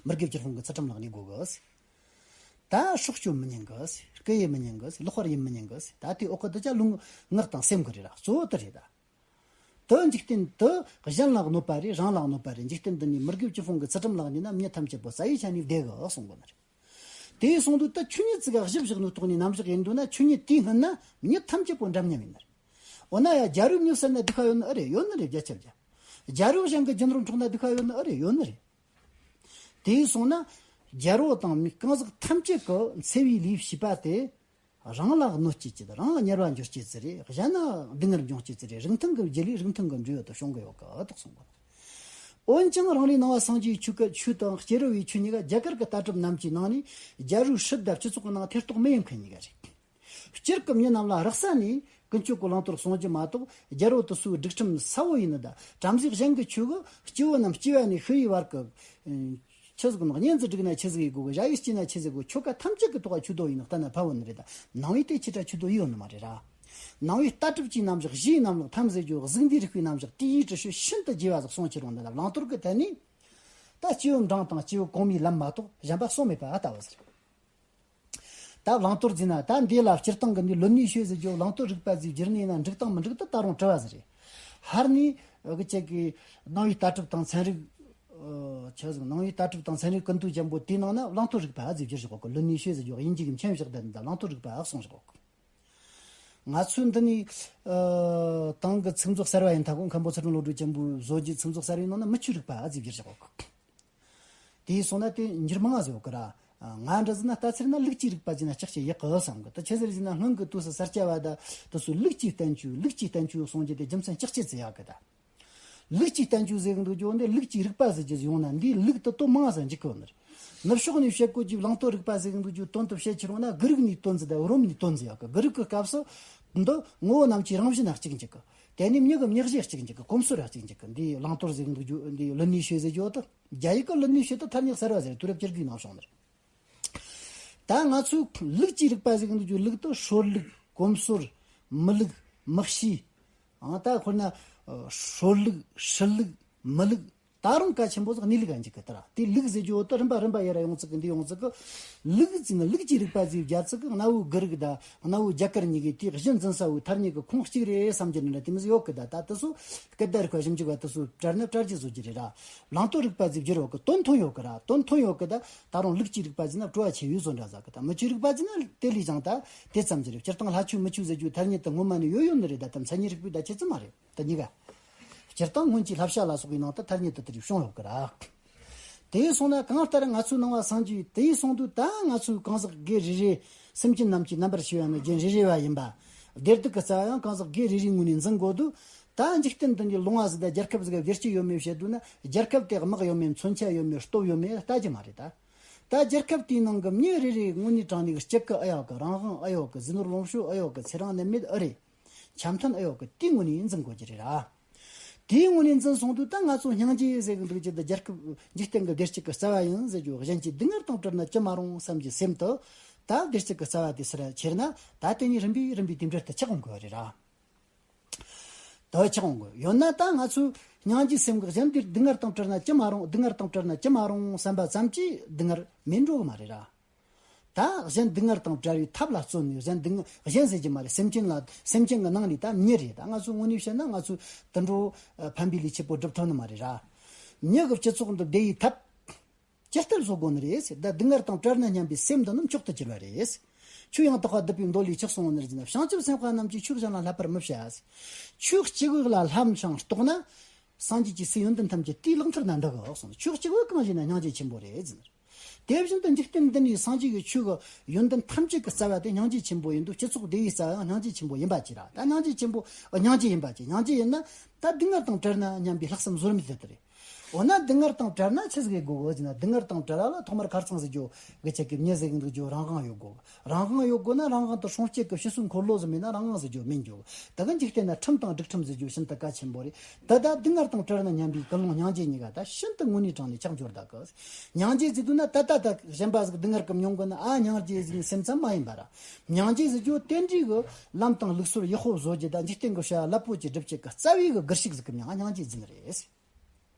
མི་དགེ་བཅུ་སྤོང་གི་ཚུལ་ཁྲིམས་བླངས་ནས་དགོས་གི། ད་སྲོག་གཅོད་མི་ཉན་གི། རྐུ་ཡེ་མི་ཉན་གི། ལོག་པར་ཡེ་མི་ཉན་གི། ད་དེའི་འོག་གི་དེ་ཅག་ལུས་ངག་དང་སེམས་གི་རེད་ར། གཙོ་བོ་དེ་རེད་ད། དེ་འཇིག་རྟེན་དེ་གཞན་ལ་གནོད་པ་རེད། རང་ལ་གནོད་པ་རེད། འཇིག་རྟེན་འདི་ནས་མི་དགེ་བཅུ་སྤོང་གི་ཚུལ་ཁྲིམས་བླངས་ཉན་ན། མྱི་ཐམས་ཅད་པོ་རྩ་བའི་ཆ་ནས་བདེ་གི་གསུང་གོ་ནི་རེད། དེ་གསུང་དུས་ད་ཆོས་ཉིད་ཙི་ག་གཞི་བཞག་ནོ་ཐོག་ནས་རྣམ་གཞག་ཡིན་འདུག་ན། ཆོས་ཉིད་དེའི་སྔོན་ན་མྱི་ཐམས་ཅད་པོ་འདྲ་མཉམ་ཡིན་ནི་རེད། འོ་ན་ཡ་རྒྱལ་པོའི་མྱི་བསད་ན་སྡིག་པ་ཡོད་ནི་ཨེ་རེད། ཡོད་ནི་རེད། བརྒྱ་ཆ་བརྒྱ། རྒྱལ་པོའི་གཞན་གྱི་རྒྱུ་ནོར་འཕྲོག་ན་སྡིག་པ་ཡོད་ནི་ཨེ་རེད། ཡོད་ནི་རེད། དེ་སོང་ན་རྒྱལ་པོ་དང་མི་གང་ཟག་ཐམས་ཅད་ཀྱི་འཚེ་བའི་ལས་བྱས་པ་དེ། རང་ལ་གནོད་བྱེད་ཀྱི་དང་། རང་ལ་དམྱལ་བ་འགྱོ་བྱེད་ཀྱི་རེད། གཞན་ན་སྡུག་བསྔལ་འབྱུང་བྱེད་ཀྱི་རེད། རིགས་མཐུན་གྱི་རྒྱུ་ལས་རིགས་མཐུན་གྱི་འབྲས་བུ་དེ་བྱུང་གི་ཡོད་གི་དོགས་གསུང་གོ། འོན་ཀྱང་རང་རེའི་ནང་པ་སངས་རྒྱས་ཆོས་སྐད་ཆོས་དང་སྐྱེ་རུ་བའི་ཆོས་གཉིས་ཀ་རྒྱ་གར་གྱི་ལྟ་གྲུབ་རྣམས་ཀྱི་ནང་ནས་རྒྱལ་རབས་སྲིད་དང་སྤྱི་ཚོགས་ཀྱི་ནང་ཐེ་གཏོགས་མི་ཡེད་མཁན་གཉིས་ཀ་རེད། སྤྱིར་གྱི་མི་རྣམས་ལ་རེག་ས་ནས་ཀུན་སྤྱོད་ཀྱི་བླང་དོར་གསུང་རྒྱུ་མ་གཏོགས། རྒྱལ་པོ་དེ་ཚོའི་སྒྲིག་ཁྲིམས་གསལ་བོ་ཡིན་ནི་ད། བྲམ་ཟེ་གཞན་གྱི་ཆོས་གི་སྐྱེ་བོ་རྣམས་སྐྱེ་བ་ནས་ཤི་བའི་བར་གྱི་ཆི་ཟིག་ནོ། གཉེན་ཟིག་སྒྲིག་ན་ཆི་ཟིག་ཡེད་དགོས་གི། ཞ་ཡིས་སྐྱེས་ན་ཆི་ཟིག་དགོས། ཆོ་ག་ཐམས་ཅད་ཀྱི་ཐོག་ཆོས་དོན་ཡིན་ན་གཏན་ན་ཕབ་བོ་ནི་རེད་ད། ནང་པའི་དེ་ཆེ་ཕྲ་ཆོས་དོན་ཡོད་ནི་མ་རེད་ར། ནང་པའི་ལྟ་གྲུབ་ཀྱི་རྣམ་གཞག་གཞིའི་རྣམ་གླགས་ཐམས་ཟེར་རྒྱུ། གཟུགས་འདས་རིག་པའི་རྣམ་གཞག་དེའི་དྲི་ཤོད་ཤིན་ཏུ་རྒྱས་པ་ཟིག་གསུང་ཁྱེར་འོང་ནི་ད། བླང་དོར་གྱི་ཐད་ནས་ད་སྐྱེས་བུ་འབྲིང་དང་སྐྱེས་བུ་གོང་མའི་ལམ་མ་གཏོགས་གཞན་པ་གསུངས་མེད་པ་ལྟ་བུ་ཟེར། ད་བླང་དོར་ཟེར་ན་ད་འདི་ལ་སྤྱིར་བཏང་གི་འདི་ལུགས་གནས་ཆོས་ཟེར་རྒྱུ། བླང་དོར་རིག་པ་ཟེར་བསྒྱུར་ནས་ན་འགྲིག་དང་མི་འགྲིག་ད་ད་རུང་དྲི་བ་ཟིག་རེད། ཧར་ནས་གི་ཅིག་གི་ནང་པའི་ལྟ་གྲུབ་དང་ཚན་རིག་ཆི་ཟིག་ནང་པའི་ལྟ་གྲུབ་དང་ཚན་རིག་ཀུན་བཏུས་ཅན་པོ་དེའི་ནང་ན་བླང་དོར་རིག་པ་ཟེར་བསྒྱུར་བཞག་གོ། ལུགས་གནས་ཆོས་ཟེར་རྒྱུ་དབྱིན་ཇི་གི་མཁྱེན་བཞག་དེ་ད་བླང་དོར་རིག་པ་གསུངས་བཞག་གོ། ང་ཚོའི་འདི་ནས་ཨ་ཏང་གི་ཚིག་མཛོད་གསར་བ་ཡིན་ཐ་གོ། མཁན་པོ་ཚུལ་ཁྲིམས་བློ་གྲོས་ཅན་པོས་བཟོ་རྒྱུའི་ཚིག་མཛོད་གསར་བའི་ནང་ན་མི་ཆོས་རིག་པ་ཟེར་བསྒྱུར་བཞག་གོ། དེ་སོང་ན་དེ་འགྱུར་མང་ཟེར་ཡོད་གི་ར། ང་འདྲ་ཟེར་ན་ལྟ་ཚེར་ན་ལུགས་ཀྱི་རིག་པ་ཟེར་ན་ལྕགས་ཀྱི་ཡག་གི་བསམ་གི། དེ་ཆི་ཟེར་ཟེར་ན་སྔོན་གི་དུས་སུ་ས་སྐྱ་པ་ད་དེ་ཚོ་ལུགས་ཀྱི་བསྟན་བཅོས་ལུགས་ཀྱི་བསྟན་བཅོས་གསུང་རྒྱུ་དེ་རྒྱུ་མཚན་ལྕགས་ཀྱི་ཟེར་ཡག་གི་ད། ལུགས་ཀྱི་བསྟན་བཅོས་ཟེར་གི་འདུག་རྒྱུ་འདི་ལུགས་ཀྱི་རིག་པ་ཟེར་རྒྱུ་ཡོང་ན་འདིའི་ལུགས་དེ་དོ་མང་ཟིག་འཇིག་གི་ནི། ནུབ་ཕྱོགས་ནས་བཤད་གོ་རྒྱུའི་བླང་དོར་རིག་པ་ཟེར་གི་འདུག་རྒྱུ་དོན་དུ་བཤད་ཁྱེར་འོང་ན་གྷི་རིག་ནས་དོན་ཟིག་དང་རོམ་ནས་དོན་ཟིག་ཡག་གི། གྷི་རིག་གི་སྐབས་སུ་འདི་ངོ་བོ་རྣམ་བཅུའི་རང་བཞིན་ན་གཅིག་འཇིག་གི། དེ་ནས་མྱི་གི་མྱི་གཞི་གཅིག་འཇིག་གི། གོམས་སྲོལ་ར་གཅིག་འཇིག་གི། འདིའི་བླང་དོར་ཟེར་གི་འདུག་རྒྱུ་འདིའི་ལུགས་གནས་ཆོས་ཟེར་རྒྱུ་དེ་རྒྱ་ཡིག་གི་ལུགས་གནས་ཆོས་དེ་ཐ་སྙད་གསར་བ་ཟེར། དུས་རབས་བཅུ་དགུའི་ནང་བྱུང་ནི་རེད། ད་ང་ཚོའི་ལུགས་ཀྱི་རིག་པ་ཟེར་གི་འདུག་རྒྱུ་ལུགས་དེ་སྲོལ་ལུགས། གོམས་སྲོལ། མི་ལུགས། མི་གཤིས། ཨང་ད་དཔེར་ན་ཨ་སྲོལ་ལུགས། སྲིད་ལུགས། མི་ལུགས། ད་རུང་གལ་ཆེན་པོ་ཟིག་གནས་ལུགས་ཨ་འཇིག་གི། དེ་ར་དེ་ལུགས་ཟེར་རྒྱུ་བོ་དེ་རིམ་པ་རིམ་པ་ཡར་ར་ཡོང་ཚིག་གི་འདི་ཡོང་ཚིག་གི། ལུགས་ཟེར་ན་ལུགས་ཀྱི་རིག་པ་ཟེར་རྒྱ་ཚིག་གི་གནའ་བོའི་གྷི་རིག་དང་གནའ་བོའི་རྒྱ་གར་གཉིས་ཀའི་དེ་གཞི་འཛིན་ས་བོའི་ཐ་སྙད་གི་ཁུངས་གཅིག་རེད་བསམ་རྒྱུ་འདྲ་དེ་མོ་ཟིག་ཡོད་གི། ད་ད་དེ་ཚོ་སྐད་བརྡ་རིག་པ་ཞིབ་འཇུག་པ་དེ་ཚོས་བཀྲལ་ན་བཀྲལ་རྒྱུ་བཟོ་རྒྱུ་རེད་ར། བླང་དོར་རིག་པ་ཟེར་རྒྱུ་རེད་གི། དོན་མཐུན་ཡོད་གི་ར། དོན་མཐུན་ཡོད་གི། ད་ད་རུང་ལུགས་ཀྱི་རིག་པ་ཟེར་ན་སྤྲོ་བ་ཆེ་བའི་བཟོ་འདྲ་ཟིག་གི། ད་མི་ཆོས་རིག་པ་ཟེར་ན་དེ་ལས་ཀྱང་ད་དེ་ཙམ་གྱི་རེད། སྤྱིར་བཏང་ལྷ་ཆོས་མི་ཆོས་ཟེར་རྒྱུའི་ཐ་སྙད་དེ་ངོ་མ་ནས་ཡོད་ཡོད་ནི་རེད། ད་ད་མཚན་ཉིད་རིག་པའི་ད་ཁྱད་ཙམ་མ་རེད། དེ་གཉིས་ཀ། སྤྱིར་བཏང་སྔོན་གྱི་བསླབ་བྱ་ལ་སོགས་པའི་ནང་དུ་ཐ་སྙད་དེ་དེ་རིགས་བྱུང་ཡོད་ཀི་ར། དེ་སོང་ན་གང་ལྟར་ང་ཚོའི་ནང་པ་སངས་རྒྱས་དེ་སོང་དུས་ད་ང་ཚོའི་གང་ཟག་སྒེར་རེ་རེ་སེམས་ཅན་རྣམས་ཀྱི་རྣམ་པར་ཤེས་པ་ནི་རྒྱུན་རེ་རེ་བ་ཡིན་པ། བདེ་སྡུག་གི་རྩ་བ་ཡང་གང་ཟག་སྒེར་རེ་རེའི་ངོས་ནས་འཛིན་དགོས་དུས། ད་འཇིག་རྟེན་འདི་འདྲའི་ལུང་བ་ཟིག་དང་རྒྱལ་ཁབ་ཟིག་ག་བདེ་སྐྱིད་ཡོད་མེད་བཤད་དུས་ན་རྒྱལ་ཁབ་དེ་དམག་ཡོད་མེད་མཚོན་ཆ་ཡོད་མེད་སྟོབས་ཡོད་མེད་ལྟ་རྒྱུ་མ་རེད་ད། ད་རྒྱལ་ཁབ་དེའི་ནང་གི་མྱི་རེ་རེའི་དངོས་གནས་དྲང་གནས་ཀྱི་སྐྱིད་གི་ཨེ་ཡོད་གི། རང་དབང་ཨེ་ཡོད་གི། ཟས་ནོར་ལོངས་སྤྱོད་ཨེ་ཡོད་གི། ཚེ་རིང་ནད་མེད་ཨེ་རེད། འཆམ་མཐུན་ཨེ་ཡོད་གི། དེའི་ངོས་ནས་འཛིན་དགོས་རྒྱུ་རེད་ར། དེའི་ངོས་ནས་འཛིན་སོང་དུས་ད་ང་ཚོ་སྙིང་རྗེ་ཟེར་གི་འདུག་རྒྱུ་དེ་རྒྱལ་ཁབ་འཇིག་རྟེན་གྱི་བདེ་སྐྱིད་ཀྱི་རྩ་བ་ཡིན་ཟེར་རྒྱུ། གཞན་གྱི་སྡུག་བསྔལ་དང་བྲལ་ན་ཅི་མ་རུང་བསམ་གྱི་སེམས་དེ་ད་བདེ་སྐྱིད་ཀྱི་རྩ་བ་དེ་སར་ཁྱེར་ན། ད་དེ་ནས་རིམ་པས་རིམ་པས་དེ་འདྲ་དུ་ཆགས་འོང་དགོས་པ་རེད་ར། དེ་ཆགས་འོང་དགོས། ཡོད་ན་ད་ང་ཚོའི་སྙིང་རྗེའི་སེམས་ཀྱི་གཞན་དེར་སྡུག་བསྔལ་དང་བྲལ་ན་ཅི་མ་རུང་། སྡུག་བསྔལ་དང་བྲལ་ན་ཅི་མ་རུང་བསམ་པ་ཙམ་གྱིས་སྡུག་བསྔལ་མེད་འགྲོ་གི་མ་རེད་ར། ད་གཞན་སྡུག་བསྔལ་དང་བྲལ་བའི་ཐབས་ལ་བརྩོན་ནས། གཞན་སྡུག་བསྔལ་གཞན་ཟེར་རྒྱུ་མ་རེད། སེམས་ཅན་ལ། སེམས་ཅན་གྱི་ནང་ནས་ད་མྱི་རེད། ད་ང་ཚོའི་ངོས་ནས་བཤད་ན་ང་ཚོས་དུད་འགྲོ་ཕན་པའི་ལས་ཆེ་པོ་སྒྲུབ་ཐུབ་ནི་མ་རེད་ར། མྱི་གི་སྤྱི་ཚོགས་འདི་བདེ་བའི་ཐབས་ཇི་ལྟར་བཟོ་དགོས་ནི་རེད་ཟེར། ད་སྡུག་བསྔལ་དང་བྲལ་ན་སྙམ་པའི་སེམས་འདི་ནི་མཆོག་ཏུ་གྱུར་པ་རེད། ཆོས་ཡང་དག་པ་སྡུད་པའི་མདོ་ལས་ཆི་གསུངས་ནི་རེད་ཟེར་ན། བྱང་ཆུབ་སེམས་དཔའ་རྣམས་ཀྱིས་ཆོས་གཞན་ལ་བསླབ་པར་མི་བྱ་ཟེར། ཆོས་གཅིག་པུ་ལ་བསླབས་ཤིང་རྟོགས་ན། སངས་རྒྱས་ཀྱི་སའི་ཡོན་ཏན་ཐམས་ཅད་དེའི་ལག་མཐིལ་ན་འདུ་གི་གསུངས། ཆོས་གཅིག་པུ་གང་ཞེ་ན་སྙིང་རྗེ་ཆེན་པོ་རེད་ཟེར། དེ་བཞིན་དུ་འཇིག་རྟེན་འདི་ནས་སངས་རྒྱས་ཀྱི་ཆོས་ཀྱི་ཡོན་ཏན་ཐམས་ཅད་ཀྱི་རྩ་བ་དེ་སྙིང་རྗེ་ཆེན་པོ་ཡིན་དུས། སྤྱི་ཚོགས་བདེ་བའི་རྩ་བ་ཡང་སྙིང་རྗེ་ཆེན་པོ་ཡིན་པ་ཅི་ར། ད་སྙིང་རྗེ་ཆེན་པོ། སྙིང་རྗེ་ཡིན་པ་ཅི། སྙིང་རྗེ་ཡིན་ན་ད་སྡུག་བསྔལ་དང་བྲལ་ན་སྙམ་པའི་ལྷག་བསམ་ཟོལ་མེད་དེ་ལྟར་རེད། འོ་ན་སྡུག་བསྔལ་དང་བྲལ་ན་ཆི་ཟིག་ཡེད་དགོས་གི་ཟེར་ན། སྡུག་བསྔལ་དང་བྲལ་བ་ལ་ཐོག་མར་ཁ་རྩང་ཟེར་རྒྱུ་གི་ཆེད་ཀྱི་མྱི་ཟེར་གི་འདུག་རྒྱུ་རང་དབང་ཡོད་དགོས། རང་དབང་ཡོད་དགོས་ན་རང་དབང་དེ་སྲུང་བྱེད་ཀྱི་ཕྱི་སོའི་འཁོར་ལོ་ཟིག་མེད་ན་རང་དབང་ཟེར་རྒྱུ་མེད་འགྱོ། ད་གི་འཇིག་རྟེན་ན་ཁྲིམས་དང་སྒྲིག་ཁྲིམས་ཟེར་རྒྱུ་ཤིན་ཏུ་གལ་ཆེན་པོ་རེད། དེ་དག་སྡུག་བསྔལ་དང་བྲལ་ན་སྙམ་པའི་ཀུན་སློང་སྙིང་རྗེ་གཉིས་ཀ་ད་ཤིན་ཏུ་དངོས་གནས་དྲང་ནས་ཆགས་འགྱུར་ད་གི། སྙིང་རྗེ་ཟེར་དུས་ན་ད་ལྟ་ད་གཞན་པ་ཟིག་སྡུག་བསྔལ་གྱིས་མྱོང་གི་ན་ཨ་སྙིང་རྗེ་ཟེར་ནས་སེམས་ཙམ་མ་ཡིན་པ་ར། སྙིང་རྗེ་ཟེར་རྒྱུ་དེ་འདྲའི་གི་ལམ་དང་ལུགས་སྲོལ་ཡག་པོ་བཟོ་རྒྱུ་དང་འཇིག་རྟེན་གྱི་བྱ་བ་རླབས་པོ་ཆེ་སྒྲུབ་བྱེད་ཀྱི་རྩ་བའི་གི་སྒུལ་ཤུགས་ཟིག་གི་མྱིང་ང་སྙིང་རྗེ་ཟེར་ནི་རེད།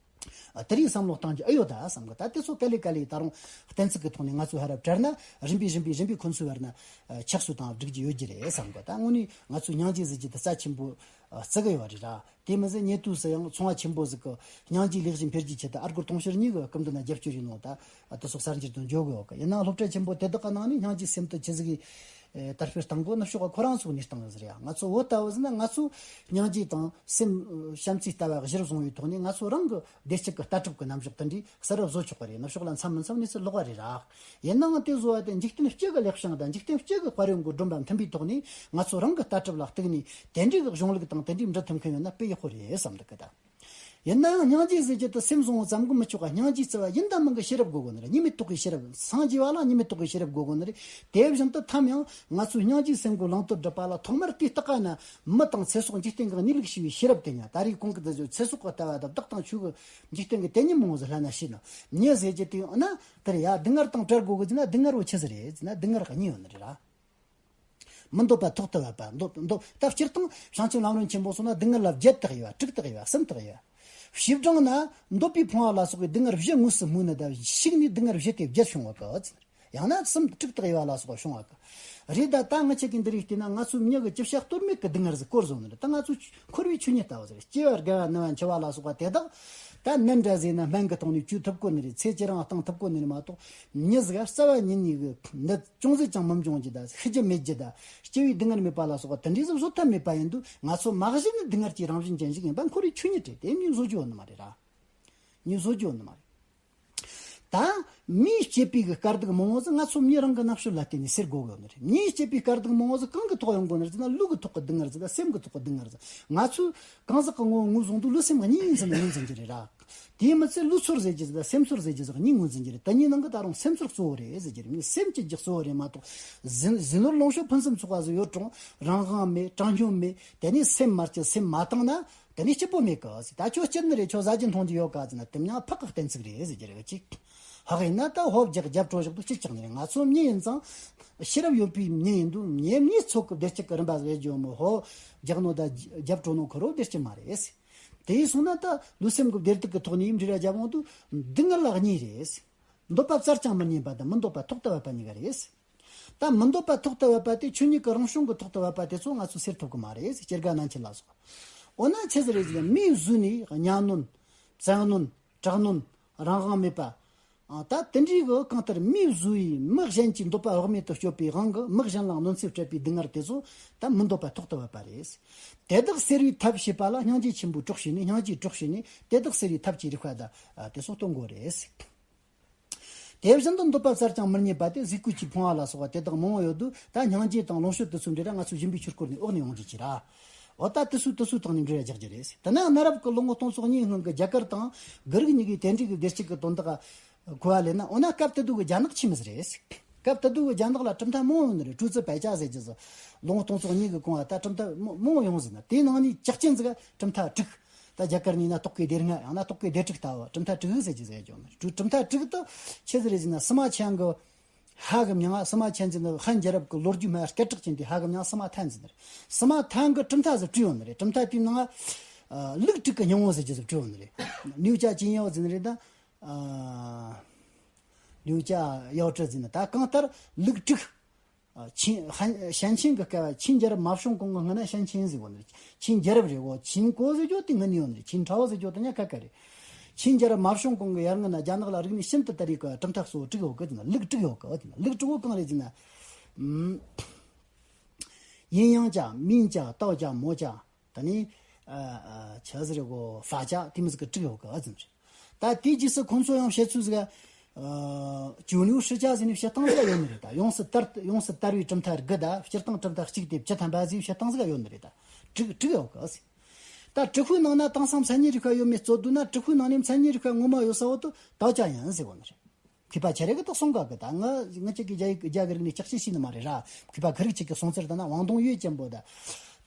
ཨ། དེ་རིགས་བསམ་བློ་གཏང་རྒྱུ་ཨེ་ཡོད་ད་བསམ་གི། ད་དེ་ཚོ་ག་ལེ་ག་ལེ་ད་རུང་གཏན་ཚིགས་ཀྱི་ཐོག་ནས་ང་ཚོས་ཧར་ར་བྲལ་ན་རིམ་པས་རིམ་པས་རིམ་པས་ཁོ་ཚོའི་བར་ན་ཨ་ཆགས་སྲོལ་དང་སྒྲིག་རྒྱུ་ཡོད་རྒྱུ་རེད་བསམ་གི། ད་དངོས་གནས་ང་ཚོས་སྙིང་རྗེ་ཟེར་རྒྱུ་དེ་རྩ་ཆེན་པོ་ཨ་བརྩི་གི་ཡོད་རེད་ར། དེ་མི་ཟད་ཉེ་དུས་སུ་ཡང་ཚོང་བ་ཆེན་པོ་ཟིག་གི་སྙིང་རྗེའི་ལེགས་བཞིན་འཕེལ་རྒྱུའི་ཆེད་དུ་ཨ་སྒོར་དུང་ཕྱུར་གཉིས་གི་སྐུ་མདུན་ན་རྒྱབ་སྐྱོར་ཡིན་ནོ་ད། ཨ་དེ་ཚོ་གསར་འགྱུར་དུ་འཇོག་གི་ཡོད་གི། ཡིན་ནའང་སློབ་གྲྭ་ཆེན་པོ་དེ་དག་གི་ནང་ནས་སྙིང་རྗེའི་སེམས་དེ་ཆི་ཟིག་གི་ཨེ་དར་སྤེལ་བཏང་དགོས་ནི་ཕྱོགས་ཁོ་རང་ཚོ་གནས་སྟངས་ཟིག་རེད། ང་ཚོ་བོད་ལྟ་བུ་ཟིག་ན་ང་ཚོ་སྙིང་རྗེ་དང་སེམས་བྱམས་བརྩེའི་ལྟ་བ་གཞིར་བཟུང་བའི་ཐོག་ནས་ང་ཚོ་རང་གི་བདེ་སྐྱིད་ཀྱི་ལྟ་གྲུབ་ཀྱི་རྣམ་གཞག་དེ་འདྲའི་གསར་བཟོ་ཆོག་གི་རེད། ནུབ་ཕྱོགས་ལ་འཚམ་མི་འཚམ་གནས་ཚུལ་ལོགས་པ་རེད་ར། ཡིན་ནའང་དེ་བཟོ་བ་དེ་འཇིག་རྟེན་སྤྱི་གི་ལེགས་བྱང་དང་འཇིག་རྟེན་སྤྱི་གི་དཔལ་ཡོན་གྱི་སྒྲོམ་པ་མཐུན་པའི་ཐོག་ནས་ང་ཚོ་རང་གི་ལྟ་གྲུབ་ལ་གཏུགས་ནས་དེ་འདྲའི་གི་གཞུང་ལུགས་དང་དེ་འདྲའི་འབྲི་ཐུབ་མཁན་ཡོད་ན་དཔེ་ཡག་པོ་རེད་བསམ་འདུག་གི་ད། ཡིན་ནའང་སྙིང་རྗེ་ཟེར་རྒྱུ་དེ་སེམས་བཟང་བོ་ཙམ་གྱིས་མི་ཆོག་ག་སྙིང་རྗེ་རྩ་བ་ཡིན་དང་མིན་གྱི་ཤེས་རབ་དགོས་དགོས་ནི་རེད། གཉིས་མེད་རྟོགས་པའི་ཤེས་རབ། སངས་རྒྱས་པ་ལ་གཉིས་མེད་རྟོགས་པའི་ཤེས་རབ་དགོས་དགོས་ནི་རེད། དེ་བཞིན་དུ་ཐམ་ཡང་ང་ཚོའི་སྙིང་རྗེའི་སེམས་ཀྱི་བླང་དོར་སྒྲུབ་པ་ལ་ཐོག་མར་དེའི་ལྟ་ག་ན་མི་དང་ཚེ་སྲོག་འཇིག་རྟེན་གྱི་གནས་ལུགས་ཤེས་པའི་ཤེས་རབ་དེ་ཉ། ད་རེས་གོང་གི་འདི་ཚོ་ཚེ་སྲོག་གི་ལྟ་བ་དང་བདག་དང་ཆོས་ཀྱི་འཇིག་རྟེན་གྱི་དེ་ཉིད་མང་བོ་ཟིག་ལྷན་ན་ཤེས་ན། མྱི་ཟེར་རྒྱུ་དེ་ཡང་ན་དེར་ཡ་སྡུག་བསྔལ་དང་བྲལ་དགོས་གི་ཟེར་ན། སྡུག་བསྔལ་བོ་ཆི་ཟིག་རེད་ཟེར་ན། སྡུག་བསྔལ་གཉིས་ཡོད་ནི་རེད་ར། མི་འདོད་པ་ཐོག་ཏུ་བབ་པ། འདོད་འདོད། ད་སྤྱིར་བཏང་བྱང་ཆུབ་ལམ་རིམ་ཆེན་པོ་སོང་ན་སྡུག་བསྔལ་ལ་བརྒྱད་དག་ཡོད་པ། དྲུག་དག་ཡོད་པ། གསུམ་དག་ཡོད་པ། བྱེ་བྲག་ན་འདོད་པའི་ཕུང་བ་ལ་སོགས་པའི་སྡུག་བསྔལ་བཞི་དངོས་སུ་སྨོས་ནི་དང་། ཞིག་ནས་སྡུག་བསྔལ་བཞི་སྟེ་བརྒྱད་བྱུང་བ་གི། ཡང་ན་གསུམ་དྲུག་དག་ཡོད་པ་ལ་སོགས་པ་བྱུང་བ་གི། རེད། ད་ད་ང་ཆ་གི་འདི་རིགས་བལྟས་ན་ང་ཚོའི་མྱི་གི་ཅི་བྱ་གཏོལ་མེད་ཀྱི་སྡུག་བསྔལ་ཟིག་བསྐོར་བཟོ་ནི་རེད། ད་ང་ཚོ་འཁོར་བའི་ཆོས་ཉིད་ལྟ་བུ་ཟིག་རེད། སྐྱེ་བ་རྒ་བ་ན་བ་འཆི་བ་ལ་སོགས་པ་དེ་དག་ད་ནད་འདྲ་ཟེར་ན་སྨན་གི་ཐོག་ནས་བཅོས་ཐུབ་གོ་ནི་རེད། ཚེ་ཅི་རིང་བཏང་ཐུབ་གོ་ནི་རེད་མ་གཏོགས། མྱི་ཟིག་རྩ་བ་ཉིད་ནས་གི་ནད་ཅུང་ཟད་ཀྱང་མི་འབྱུང་རྒྱུ་དང་། ཤི་རྒྱུ་མེད་རྒྱུ་དང་། སྐྱེ་བའི་སྡུག་བསྔལ་མེད་པ་ལ་སོགས་པ་དེ་འདྲའི་ཟིག་བཟོ་ཐབས་མེད་པ་ཡིན་དུས། ང་ཚོ་མ་གཞི་ནས་སྡུག་བསྔལ་གྱི་རང་བཞིན་ཅན་ཞིག་ཡིན་པ་འཁོར་བའི་ཆོས་ཉིད་རེད། དེ་མྱི་བཟོ་རྒྱུ་ཡོད་ནི་མ་རེད་ར། མྱི་བཟོ་རྒྱུ་ཡོད་ནི་མ་རེད། ད་མིས་སྐྱེས་པའི་གི་དཀའ་སྡུག་མང་བོ་ཟིག་ང་ཚོ་མྱི་རང་གི་རྣམ་དཔྱོད་ལ་བརྟེན་ནས་སེལ་དགོས་གི་ཡོད་ནི་རེད། མིས་སྐྱེས་པའི་དཀའ་སྡུག་མང་བོ་ཟིག་གང་གི་ཐོག་ཡོང་དགོས་ནི་རེད་ཟེར་ན། ལུས་ཀྱི་ཐོག་གི་སྡུག་བསྔལ་ཟིག་དང་སེམས་ཀྱི་ཐོག་གི་སྡུག་བསྔལ་ཟིག་ང་ཚོས་གང་ཟག་གི་ངོ་བོ་ངོས་བཟུང་དུས་ལུས་སེམས་གཉིས་ཡིན་ཟེར་ནས་ངོས་འཛིན་རྒྱུ་རེད་ར། དེས་མི་ཚད་ལུས་ཚོར་ཟེར་རྒྱུ་ཟིག་དང་སེམས་ཚོར་ཟེར་རྒྱུ་ཟིག་གཉིས་ངོས་འཛིན་རྒྱུ་རེད། དེ་གཉིས་ནང་གི་ད་རུང་སེམས་ཚོར་གཙོ་བོ་རེད་ཟེར་རྒྱུ་རེད། ངས་སེམས་སྐྱིད་རྒྱུ་གཙོ་བོ་རེད་མ་གཏོགས། ཟིན་ཟིན་ནོར་ལོངས་སྤྱོད་ཕུན་སུམ་ཚོགས་པ་ཟིག་ཡོད་རུང་རང་དབང་མེད། དྲང་སྙོམས་མེད། དེ་ནས་སེམས་མ་སྐྱིད། སེམས་མ་དྭངས་ན་དེ་ནས་སྐྱིད་པོ་མེད་གི་ཟེར། ད་ཁྱོད་སྐྱིད་ནི་རེད། ཁྱོད་ཟ་རྒྱུ་འཐུང་རྒྱུ་ཡོད་ག་ཟེར་ན། དེ་མྱིང་ཕག་གི་གཏན་ཚིགས་རེད་ཟེར་རྒྱུ་རེད་གཅིག། ཕག་ཡིན་ན་ད་ཧོབ་རྒྱག་རྒྱབ་བྲོ་བཞག་དུས་སྐྱིད་ཀྱང་ནི་རེད། ང་ཚོ་མྱི་ཡིན་ཙང་ཤེས་རབ་ཡོད་པའི་མྱི་ཡིན་དུས། ཉེ་མྱི་ཚོགས་ཀྱི་བདེ་སྐྱིད་ཀྱི་རིམ་པ་ཟེར་རྒྱུ་མོ། ཧོབ་རྒྱག་ནོ་ད་རྒྱབ་བྲོ་ནོ་ཁོ་རོ་བདེ་སྐྱིད་མ་རེད། དེ་ཡིན་སོང་ན་ད་ལུས་སེམས་ཀྱི་བདེ་སྡུག་གི་ཐོག་ནས་འབྲེལ་བ་རྒྱབ་འོང་དུས་སྡུག་བསྔལ་ལ་གཉིས་རེད། འདོད་པ་བཙལ་ཀྱང་མི་རྙེད་པ་དང་། མི་འདོད་པ་ཐོག་ཏུ་བབ་པ་གཉིས་ཀ་རེད། ད་མི་འདོད་པ་ཐོག་ཏུ་བབ་པ་དེ། ཆོས་ཉིད་ཀྱི་རང་བྱུང་གི་ཐོག་ཏུ་བབ་པ་དེ་ཚོ་ང་ཚོས་སེལ་ཐུབ་ཀྱི་མ་རེད། སྐྱེ་རྒ་ན་འཆི་ལ་སོགས། འོ་ན་ཆི་ཟིག་རེད་ཟེར་ན། མིས་བཟོས་ནས་གཉའ་གནོན། བཙན་གནོན། དྲག་གནོན། རང་དབང་མེད་པ། ཨ། ད་དེ་འདྲའི་གི་གང་ལྟར་མིས་བཟོས་པའི་མི་གཞན་གྱི་འདོད་པ་བག་མེད་དུ་སྤྱོད་པའི་དབང་གིས་མི་གཞན་ལ་གནོད་འཚེ་སྤྲད་པའི་སྡུག་བསྔལ་དེ་ཚོ་ད་མི་འདོད་པ་ཐོག་ཏུ་བབ་པ་རེད། དེ་དག་སེལ་བའི་ཐབས་ཤེས་པ་ལ་སྙིང་རྗེ་ཆེན་པོའི་གྲོགས་བྱས་ནས། སྙིང་རྗེའི་གྲོགས་བྱས་ནས་དེ་དག་སེལ་བའི་ཐབས་ཀྱི་རིགས་པ་ད་དེ་ཚོ་སྟོན་དགོས་རེད། དེ་བཞིན་དུ་འདོད་པ་བཙལ་ཀྱང་མི་རྙེད་པ་དེ། གཟུགས་སྐུ་གཅིག་ཕུང་བ་ལ་སོགས་པ་དེ་དག་མང་བོ་ཡོད་དུས། ད་སྙིང་རྗེ་དང་ལོངས་སྤྱོད་དེ་ཚོའི་འབྲེལ་བ་ང་ཚོ་སྦྱིན་པའི་ཆོས་སྐོར་ནས་འོག་ནས་ཡོང་རྒྱུ་ཅིག་ར། འོ་ད་དེ་ཚོས་དེ་ཚོའི་སྟེང་ནས་འབྲེལ་བ་རྒྱག་རྒྱུ་རེད། དེ་ན་གནའ་རབས་ཀྱི་ལོ་ངོ་སྟོང་ཚོ་གཉིས་སྔོན་གྱི་རྒྱ་གར་དང་གྷི་རིག་གཉིས་ཀས་དེ་འདྲའི་གི་བདེ་སྐྱིད་ཀྱི་དོན་དག་གོ་བ་ལེན་ན། འོ་ན་སྐབས་དེ་དུས་ཀྱི་རྒྱ་ནག་ཆི་མོ་ཟིག་རེད། སྐབས་དེ་དུས་ཀྱི་རྒྱ་ནག་ལ་གྲུབ་མཐའ་མང་བོ་ཡོད་ནི་རེད། ཀྲུའུ་ཙི་པའེ་ཅ་ཟེར་རྒྱུ་ཟིག། ལོ་ངོ་སྟོང་ཚོ་གཉིས་ཀྱི་གོང་ལ་ད་གྲུབ་མཐའ་མང་མང་བོ་ཡོང་ཟིན་ན། དེའི་ནང་ནས་གྲགས་ཅན་ཟིག་གྲུབ་མཐའ་དྲུག། ད་རྒྱ་གར་ནས་ན་རྟོག་གེ་སྡེ་ལྔ། ཡང་ན་རྟོག་གེ་སྡེ་དྲུག་ལྟ་བུ། གྲུབ་མཐའ་དྲུག་ཟེར་རྒྱུ་ཟེར་རྒྱུ་ནི། གྲུབ་གྲུབ་མཐའ་དྲུག་དེ་ཆི་ཟིག་རེད་ཟེར་ན། ཕྱི་མ་ཆེན་གྱི་ཧ་གི་མྱིང་ང་། ཕྱི་མ་ཆེན་ཟེར་ན་ཧན་རྒྱལ་རབས་ཀྱི་ལོ་རྒྱུས་མ་སྐད་གྲགས་ཅན་དེ་ཧ་གི་མྱིང་ང་ཕྱི་མ་ཐན་ཟེར་ནི་རེད། ཕྱི་མ་ཐན་གྱིས་གྲུབ་མཐའ་ཟིག་བྲིས་ཡོད་ནི་རེད། གྲུབ་མཐའ་དེའི་ནང་ང་ལུག་དྲུག་གི་སྙིང་བོ་ཟེར་རྒྱུ་ཟིག་བྲིས་ཡོད་ནི་རེད། 六甲金腰 ཟེར་ནི་རེད་ད། ཨ། 六甲腰肢 ཟེར་ན། ད་གང་ལྟར་ལུག་དྲུག། ཨ། ཆིན། ཧན། ཞན་ཆིན་གྱི་སྐད་པ། ཆིན་རྒྱལ་རབས་མ་བྱུང་གོང་གི་སྔོན་ན་ཞན་ཆིན་ཟེར་གོ་ནི་རེད། ཆིན་རྒྱལ་རབས་རེད་གོ། ཆིན་གོ་ཟེར་རྒྱུ་དེ་སྔོན་ནས་ཡོད་ནི་རེད། ཆིན་ཁྲའོ་ཟེར་རྒྱུ་དེ་ཉག་ཁ་ཁ་རེད། ཆིན་རྒྱལ་རབས་མ་བྱུང་གོང་གི་ཡར་སྔོན་ན་རྒྱ་ནག་ལ་རིག་གནས་ཤིན་ཏུ་དར་བའི་སྐབས་གྲུབ་མཐའ་གཙོ་བོ་དྲུག་ཡོད་གི་ཟེར་ན། ལུག་དྲུག་ཡོད་གི་ཟེར་ན། ལུག་དྲུག་པོ་གང་རེད་ཟེར་ན། ཨམ། 阴阳家、明家、道家、魔家། ད་ནི། ཨ། ཨ། ཆི་ཟེར་གོ། 法家། དེ་མོ་ཟིག་གི་དྲུག་ཡོད་གི་ཟེར་ནི་རེད། ད་དེའི་རྗེས་སུ་ཁོང་ཚོ་ཡང་བཤད་ཚུལ་ཟིག། ཨ། 九流世家 ཟེར་ནི་བཤད་སྟངས་ཟིག་ཡོད་ནི་རེད། ད་ཡོངས་སུ་དར། ཡོངས་སུ་དར་བའི་གྲུབ་མཐའ་དགུ་དང་། སྤྱིར་བཏང་གྲུབ་མཐའ་གཅིག་སྟེ་བཅུ་ཐམ་པ་ཟེར་བཤད་སྟངས་ཟིག་ཡོད་ནི་རེད། ད་དྲུག་དྲུག་ཡོད་གི་ཟེར། ད་དྲུག་པོའི་ནང་ན་དེང་སང་མཚན་ཉིད་རིག་པ་ཡོད་མེད་རྩོད་དུས་ན། དྲུག་པོའི་ནང་ནས་མཚན་ཉིད་རིག་པ་ངོ་མ་ཡོད་ས་བོ་དེ་道家 ཡིན་ཟེར་གོ་ནི་རེད། མཁས་པ་ཆེ་རིགས་ཀྱིས་དེ་གསུང་གི་གི། ད་ང་ང་ཅག་གིས་རྒྱ་ཡིག་རྒྱ་གི་རིག་གནས་ལྕགས་ཕྱེ་ཤེས་ནི་མ་རེད་ར། མཁས་པ་གྷི་རིག་ཅིག་གིས་གསུང་ཚུལ་ལྟར་ན། 王东岳 ཅན་པོ་དང་།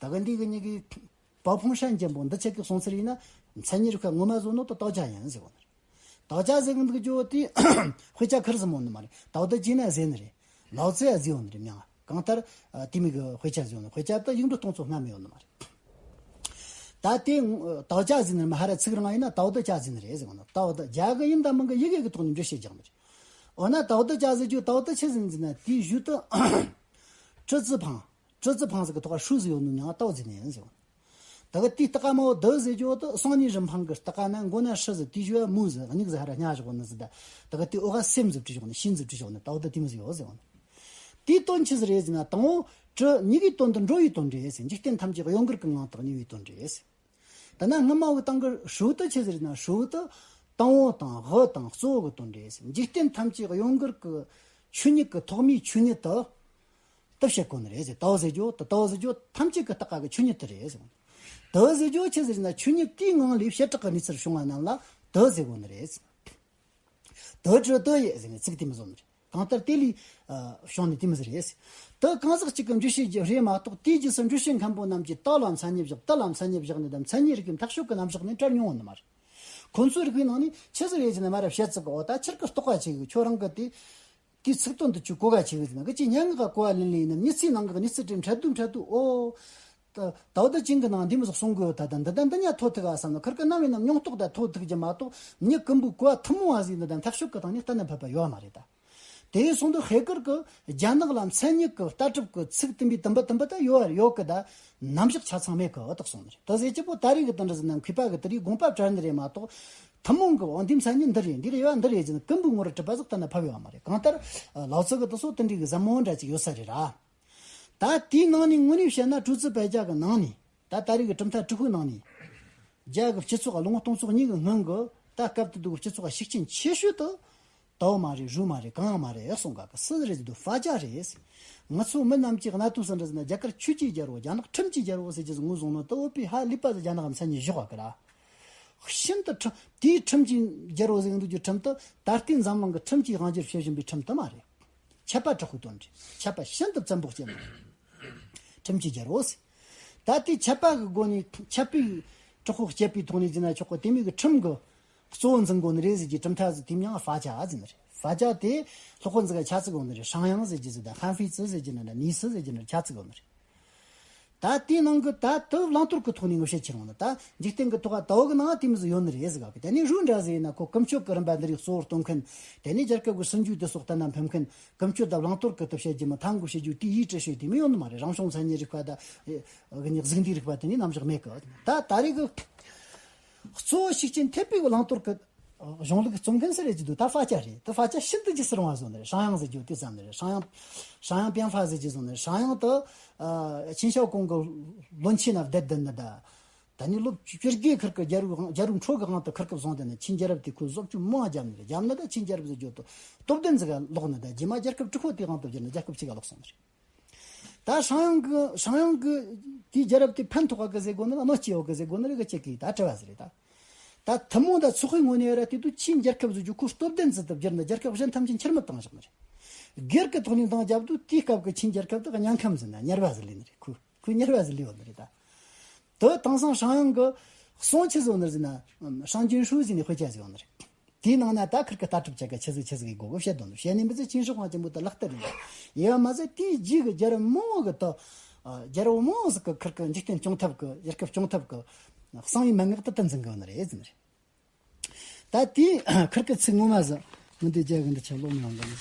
ད་གི་འདི་གི་གཉིས་ཀྱི། 宝凤山 ཅན་པོ་འདི་ཆ་གིས་གསུང་ཚུལ་ཡིན་ན། མཚན་ཉིད་རིག་པ་ངོ་མ་བཟོ་ནོ་དེ་道家 ཡིན་ཟེར་གོ་ནི་རེད།道家 ཟེར་གི་འདུག་རྒྱུ་དེ་དཔེ་ཆ་ཁེར་ཟིག་མོ་ནི་མ་རེད། 道德经 ན་ཟེར་ནི་རེད། 老子 ཡ་ཟེར་ཡོད་ནི་རེད། མྱིང་གང་ལྟར། ཨ། དེ་མོ་གི་དཔེ་ཆ་ཟེར་ཡོད་ནི། དཔེ་ཆ་དེ་ཡིག་འབྲུ་སྟོང་ཚོ་ལྔ་མ་ཡོད་ནི་མ་རེད། ད་དེ་道家 ཟེར་ནི་མ་ཧ་ར་ཚིག་རང་ཡིན་ན། 道德家 ཟེར་ནི་རེད་ཟེར་གོ་ནི། 道德家 གི་ཡིན་དང་མིན་གི་ཡི་གེ་གི་ཐོག་ནས་འགྲེལ་བཤད་རྒྱག་ནི་རེད། འོ་ན་道德家 ཟེར་རྒྱུ། 道德 ཆི་ཟིག་ཟེར་ན། དེའི་གཞུག་ཏུ་之字旁། 之字旁 ཟེར་གི་ཐོག་ཁ་ཧྲུ་ཟེར་ཡོད་ནི་མྱིང་ང་道 ཟེར་ནི་ཡིན་ཟེར་གོ་ནི། ད་གི་དེའི་ལྟག་ཀ་མ་བོ་德 ཟེར་རྒྱུ་དེ་སང་ཉིན་རིན་ཕང་གི་ལྟག་ཀ་ན་མགོ་ན་ཧྲི་ཟིག། དེའི་གཞུག་ག་མུ་ཟིག། མིག་ཟིག་ཧ་ར་ཉ་བཞག་ནི་ཟིག། ད་ད་གི་དེའི་འོག་ག་སེམས་ཟིག་བྲིས་བཞག་ནི། 心 ཟིག་བྲིས་བཞག་ནི། 道德 དེ་མོ་ཟིག་ཡོད་ཟེར་གོ་ནི། དེའི་དོན་ཆི་ཟིག་རེད་ཟེར་ན། དང་པོ་之 གཉིས་ཀའི་དོན་དུ་འགྲོ་བའི་དོན་རེད་ཟེར། འཇིག་རྟེན་ཐམས་ཅད་གཡོ་འགུལ་གྱི་ངང་དུ་གནས་པའི་དོན་རེད་ཟེར། ད་ན་སྔ་མ་བོའི་སྟེང་གི 始 དེ་ཆི་ཟིག་རེད་ན། 始 དེ་དང་པོ་དང་པོ་དང་གཙོ་བོ་གི་དོན་རེད་ཟེར། འཇིག་རྟེན་ཐམས་ཅད་གཡོ་འགུལ་གྱི་ཆོས་ཉིད་ཀྱི་ཐོག་མའི་ཆོས་ཉིད་དེ། དེ་བཤད་གོ་ནི་རེད་ཟེར། 道 ཟེར་རྒྱུ་དེ། 道 ཟེར་རྒྱུ་ཐམས་ཅད་ཀྱི་ལྟག་ཀ་གི་ཆོས་ཉིད་དེ་རེད་ཟེར། དུ་ཟེར་རྒྱུ་ཆི་ཟེར་ན་ཆོས་ཉིད་དེའི་ངང་ལས་བྱེ་བྲག་གི་གནས་ཚུལ་བྱུང་བ་རྣམས་ལ་དུ་ཟེར་གོ་ནི་རེད། 得之 得也 ཟེར་ནས་ཚིག་དེ་མི་བཟོ་ནི་རེད། གང་ལྟར་དེ་ལས་ཨ་བྱུང་ནས་དེ་མི་ཟེར་རེད། དུ་གང་ཟག་གཅིག་གི་འགྲེལ་བྱེད་ཀྱི་རེད་མ་གཏོགས་དེའི་རྗེས་སུ་འགྲེལ་བྱེད་མཁན་པོ་རྣམས་ཀྱིས་ཏ་ལ་མཚན་ཉིད་བཞག་ཏི་ལ་མཚན་ཉིད་བཞག་ནས་དང་མཚན་ཉིད་རིག་པའི་མཐའ་དཔྱོད་ཀྱི་རྣམ་གཞག་ནས་བཀྲལ་མྱོང་བ་ནི་མ་རེད། ཁོ་ཚོའི་རིག་པའི་ནང་ནས་ཆི་ཟིག་རེད་ཟེར་ན་མ་ར་བཤད་ཚིག་གི་འོ་ད་ཁྱེད་ཀྱི་རྟོགས་པ་ཆེ་གི་ཁྱོད་རང་གི་དེ། དེའི་ཚིག་དོན་དུ་ཁྱོད་གོ་ག་ཆེ་གི་ཟེར་ན་གི་ཅི་སྙན་ངག་ག་གོ་བ་ལེན་ལེན་ཡིན་ན་མྱི་ཚེའི་ནང་གི་གནས་ཚུལ་དེ་འཕྲལ་དུ་འཕྲལ་དུ་ཨོ། ད་ད་བར་དུ་ཅིང་གི་ནང་འདི་མི་ཟིག་གསུང་གི་ཡོད་ད་ད་འདི་ད་འདི་ཉ་ཐོ་ཐུག་ཨ་བསམ་ན་ཁིར་གི་ནམ་ཡིན་ན་མྱོང་རྟོགས་ད་ཐོ་ཐུག་རྒྱུ་མ་གཏོགས་མྱི་ཀུན་པོའི་གོ་བ་ཐུན་མོང་བ་ཟིག་འདི་ད་འཐབ་ཕྱོགས་གི་སྟེང་ནས་གཏན་ནས་ཕབ་པ་ཡོད་མ་རེད་ད། དེ་ཡིན་སོང་དུ་ཧེ་ཀར་གི་རྒྱ་ནག་ལ་མཚན་ཉིད་ཀྱི་ལྟ་གྲུབ་ཀྱི་ཚིག་དུམ་པའི་དུམ་བུ་དུམ་བུ་ད་ཡོད་ཡོད་གི་ད་རྣམ་གཞག་ཆ་ཚང་མེད་གི་འོ་དག་སོང་ནི་རེད། ད་ཟེར་གྱི་པོ་ད་རེས་གི་དུ་འདྲ་ཟིན་ན་མཁས་པ་གི་དུ་རིག་དགོངས་པ་བྲལ་ནི་རེད་མ་གཏོགས་ཐུན་མོང་གི་འོ་འདི་མཚན་ཉིད་འདི་རེད་འདི་རེད་ཡོད་འདི་རེད་ཟེར་ན་ཀུན་པོའི་ངོ་རུ་གྲུབ་པ་ཟིག་གཏན་ནས་ཕབ་ཡོད་མ་རེད། གང་ལྟར་ལའོ་ཙི་གི་དུ་སོ་དུ་འདྲ་གི་ཟབ་མོ་འདྲ་ཅིག་ཡོད་ས་རེད་ར། ད་དེའི་ནང་ནས་དངོས་གནས་བཤད་ན་གྲུ་ཙི་པད་རྒྱ་གི་ནང་ནས་ད་ད་རེས་གི་གྲུབ་མཐའ་དྲུག་པོའི་ནང་ནས་རྒྱ་གི་སྤྱི་ཚོགས་ལོ་ངོ་སྟོང་ཚོ་གཉིས་གི་སྔོན་གི་ད་སྐབས་དེ་དུས་གི་སྤྱི་ཚོགས་ཤུགས་རྐྱེན་ཆེ་ཤོས་དུ། དའོ་མ་རེད་རུ་མ་རེད་གང་ཡང་མ་རེད་གསུང་ག་གི་སི་རེད་ཟེར་དུས་ཧྥ་ཅ་རེད། ང་ཚོ་མི་རྣམས་ཀྱི་གནའ་དུས་སུ་འདྲ་ཟེར་ན་རྒྱ་གར་ཆོས་ཀྱི་རྒྱལ་པོ་རྒྱ་ནག་ཁྲིམས་ཀྱི་རྒྱལ་པོ་ཟེར་རྒྱུ་ཟིག་ངོས་བཟུང་ནོ་དུ་བོད་པའི་ཧ་ལས་པ་ཟིག་རྒྱ་ནག་མཚན་ཉིད་བཞག་པ་གི་ར། ཤིན་ཏུ་ཁྲིམས་དེའི་ཁྲིམས་ཀྱི་རྒྱལ་པོ་ཟེར་འདུག་རྒྱུ་ཁྲིམས་དུ་ད་ལྟའི་འཛམ་གླིང་གི་ཁྲིམས་ཀྱིས་དབང་སྒྱུར་བྱེད་བཞིན་པའི་ཁྲིམས་དུ་མ་རེད། ཆད་པ་དྲག་པོའི་དོན་རེད། ཆད་པ་ཤིན་ཏུ་བཙན་པོ་བྱེད་མ་རེད། ཁྲིམས་ཀྱི་རྒྱལ་པོ་ཟེར། ད་ལྟའི་ཆད་པ་གི་སྒོ་ནས་ཆད་པའི་དྲག་པོ་བྱེད་པའི་ཐོག་ནས་ཟེར་ན་ཆོག་གི་དེ་མིན་གི་ཁྲིམས་གི་གཙོ་བོ་འཛིན་དགོས་ནི་རེད་ཟེར་གྱི་གྲུབ་མཐའ་ཟིག་དེ་མྱང་ཧྥ་ཅ་ཟེར་ནི་རེད། ཧྥ་ཅ་དེ་སློབ་དཔོན་ཟིག་ག་ཆ་ཚིག་ཡོང་ནི་རེད། ཧྲང་དབྱང་ཟེར་གྱི་ཟིག་དང་ཧན་ཧྥི་ཙི་ཟེར་གྱི་ནི་རེད། ནི་སི་ཟེར་གྱི་ནི་རེད། ཆ་ཚིག་ཡོང་ནི་རེད། ད་དེའི་ནང་གི་ད་དུ་བླང་དོར་གི་ཐོག་ནས་ངོ་བཤད་ཁྱེར་ཡོང་ནི་ད་འཇིག་རྟེན་གི་ཐོག་ག་དའོ་གི་ནང་དེ་མི་ཟིག་ཡོད་ནི་རེད་ཟིག་ག་གི་དེ་ནས་རུ་འདྲ་ཟིག་ཡིན་ན་ཁོ་ཀུན་སྤྱོད་གི་རིམ་པ་འདི་རིགས་གཙོ་བོར་སྟོན་མཁན། དེ་ནས་རྒྱལ་ཁབ་གི་སྲིད་ཇུས་དེ་སོགས་ལྟ་ན་ཕན་མཁན། ཀུན་སྤྱོད་དང་བླང་དོར་གི་དུ་བཤད་རྒྱུ་མི་ཐང་གི་བཤད་རྒྱུ་དེ་ཡིད་དྲི་ཤོས་དེ་མི་ཡོད་ནི་མ་རེད། རང་བྱུང་མཚན་ཉིད་རིག་པ་དང་། གཟུགས་འདས་རིག་པ་དེ་ནི་རྣམ་གཞག་མེད་གི། ད་ད་རེས་གི་གཙོ་བོ་ཤུགས་རྐྱེན་ཐེབས་པའི་གླང་དོར་གི་གཞུང་ལུགས་རྩོམ་མཁན་ཟེར་རེད་ཀྱི་འདུག་ད་ཧྥ་ཅ་རེད། ད་ཧྥ་ཅ་ཤིན་ཏུ་ཇི་སྲིད་རུང་བ་བཟོ་ནི་རེད། ཧྲང་དབྱང་ཟེར་རྒྱུ་དེ་ཙམ་ནི་རེད། ཧྲང་དབྱང་ཧྲང་དབྱང་པེན་ཧྥ་ཟེར་རྒྱུ་བཟོ་ནི་རེད། ཧྲང་དབྱང་དུ་ཨ་ཆིན་ཞའོ་ཀོང་གི་བློན་ཆེན་ན་བསྡད་བསྡད་ནི་ད། ད་ནི་ལོ་བཅུ་བརྒྱད་ཁིར་ཀི་རྒྱལ་རབས་རྒྱལ་རབས་འཕྲོ་གི་དབང་དུ་ཁིར་ཀི་བཟུང་དེ་ནི་ཆིན་རྒྱལ་རབས་དེ་ཁོས་བཟོ་བཅོས་མང་བ་བརྒྱབ་ནི་རེད། བརྒྱབ་ནི་ད་ཆིན་རྒྱལ་རབས་ཟེར་རྒྱུ་དུ་སྟོབས་ལྡན་ཟིག་ག་ལོག་ནི་ད་རྗེས་མ་རྒྱལ་ཁབ་དྲུག་པོ་དེའི་དབང་དུ་བསྒྱུར་ནི་རྒྱལ་ཁབ་གཅིག་ག་ལོག་སོང་ནི་རེད། ད་ཧྲང་དབྱང་གི་ཧྲང་དབྱང་གི་དེའི་རྒྱལ་རབས་དེ་ཕན་ཐོགས་ག་གི་ཟེར་དགོས་ནི་རེད། གནོད་སྐྱེལ་ཡོད་གི་ཟེར་དགོས་ནི་རེད། གི་ཅིག་གིས་ད་དྲི་བ་ཟིག་རེད་ད། ད་ཐུན་མོང་ད་ཚོགས་པའི་ངོས་ནས་ར་དེ་དུས་ཆིན་རྒྱལ་ཁབ་བཟོ་རྒྱུ་ཁོ་སྟོབས་ལྡན་ཟིག་ཏུ་བསྒྱུར་ནི་རྒྱལ་ཁབ་གཞན་ཐམས་ཅད་ཁྱེར་མི་བཏང་བཞག་ནི་རེད། སྒེར་གི་ཐོག་ནས་འདང་བརྒྱབ་དུས་དེའི་སྐབས་གི་ཆིན་རྒྱལ་ཁབ་དེ་གི་དམྱལ་ཁམས་ཟིན་ན་དམྱལ་བ་ཟིག་ལས་ནི་རེད། ཁོ་ཁོས་དམྱལ་བ་ཟིག་ལས་ཡོད་ནི་རེད་ད། དེ་དེང་སང་ཧྲང་དབྱང་གི་གསུང་ཆི་ཟིག་ཡོད་ནི་རེད་ཟེར་ན་ཧྲང་ཅིན་ཧྲུའུ་ཟེར་ནི་དཔེ་ཆ་ཟིག་ཡོད་ནི་རེད། དེའི་ནང་ན་ད་ཁིར་གི་ལྟ་གྲུབ་ཆ་ག་ཆི་ཟིག་ཆི་ཟིག་ཡིན་དགོ་གི་བཤད་དོན་དུ་བཤད་ནི་མི་ཚེ་ཆིན་ཧྲི་ཧོང་ཆེན་པོ་ད་ལག་བསྟར་ཡིན། ཡ་མ་ཟད་དེའི་རྗེས་གི་རྒྱལ་རབས་མང་བོ་གི་ད་རྒྱལ་རབས་མང་བོ་ཟིག་གི་ཁིར་གི་འཇིག་རྟེན་སྐྱོང་ཐབས་གི་རྒྱལ་ཁབ་སྐྱོང་ཐབས་གི་གསང་བའི་མན་ངག་ད་ད་འཛིན་གི་ཡོད་ནི་རེད་ཟེར་ནི་རེད། ད་དེའི་ཁིར་གི་ཚིག་ངོ་མ་ཟིག་མི་འདི་རྒྱ་གི་འདི་ཆ་ལོ་མི་ཡོང་གི་ནི།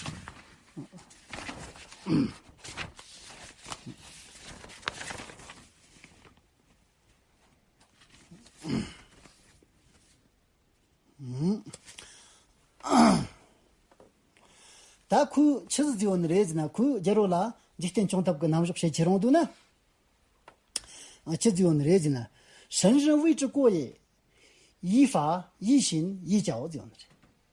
ད་ཁོས་ཆི་ཟིག་བརྩིས་ཡོད་ནི་རེད་ཟེར་ན། ཁོས་རྒྱལ་པོ་ལ་འཇིག་རྟེན་སྐྱོང་ཐབས་ཀྱི་རྣམ་གཞག་བཤད་ཁྱེར་ཡོང་དུས་ན། ཨ། ཆི་བརྩིས་ཡོད་ནི་རེད་ཟེར་ན། 圣人未知过也，依法依行依教 ཟེར་ཡོད་ནི་རེད།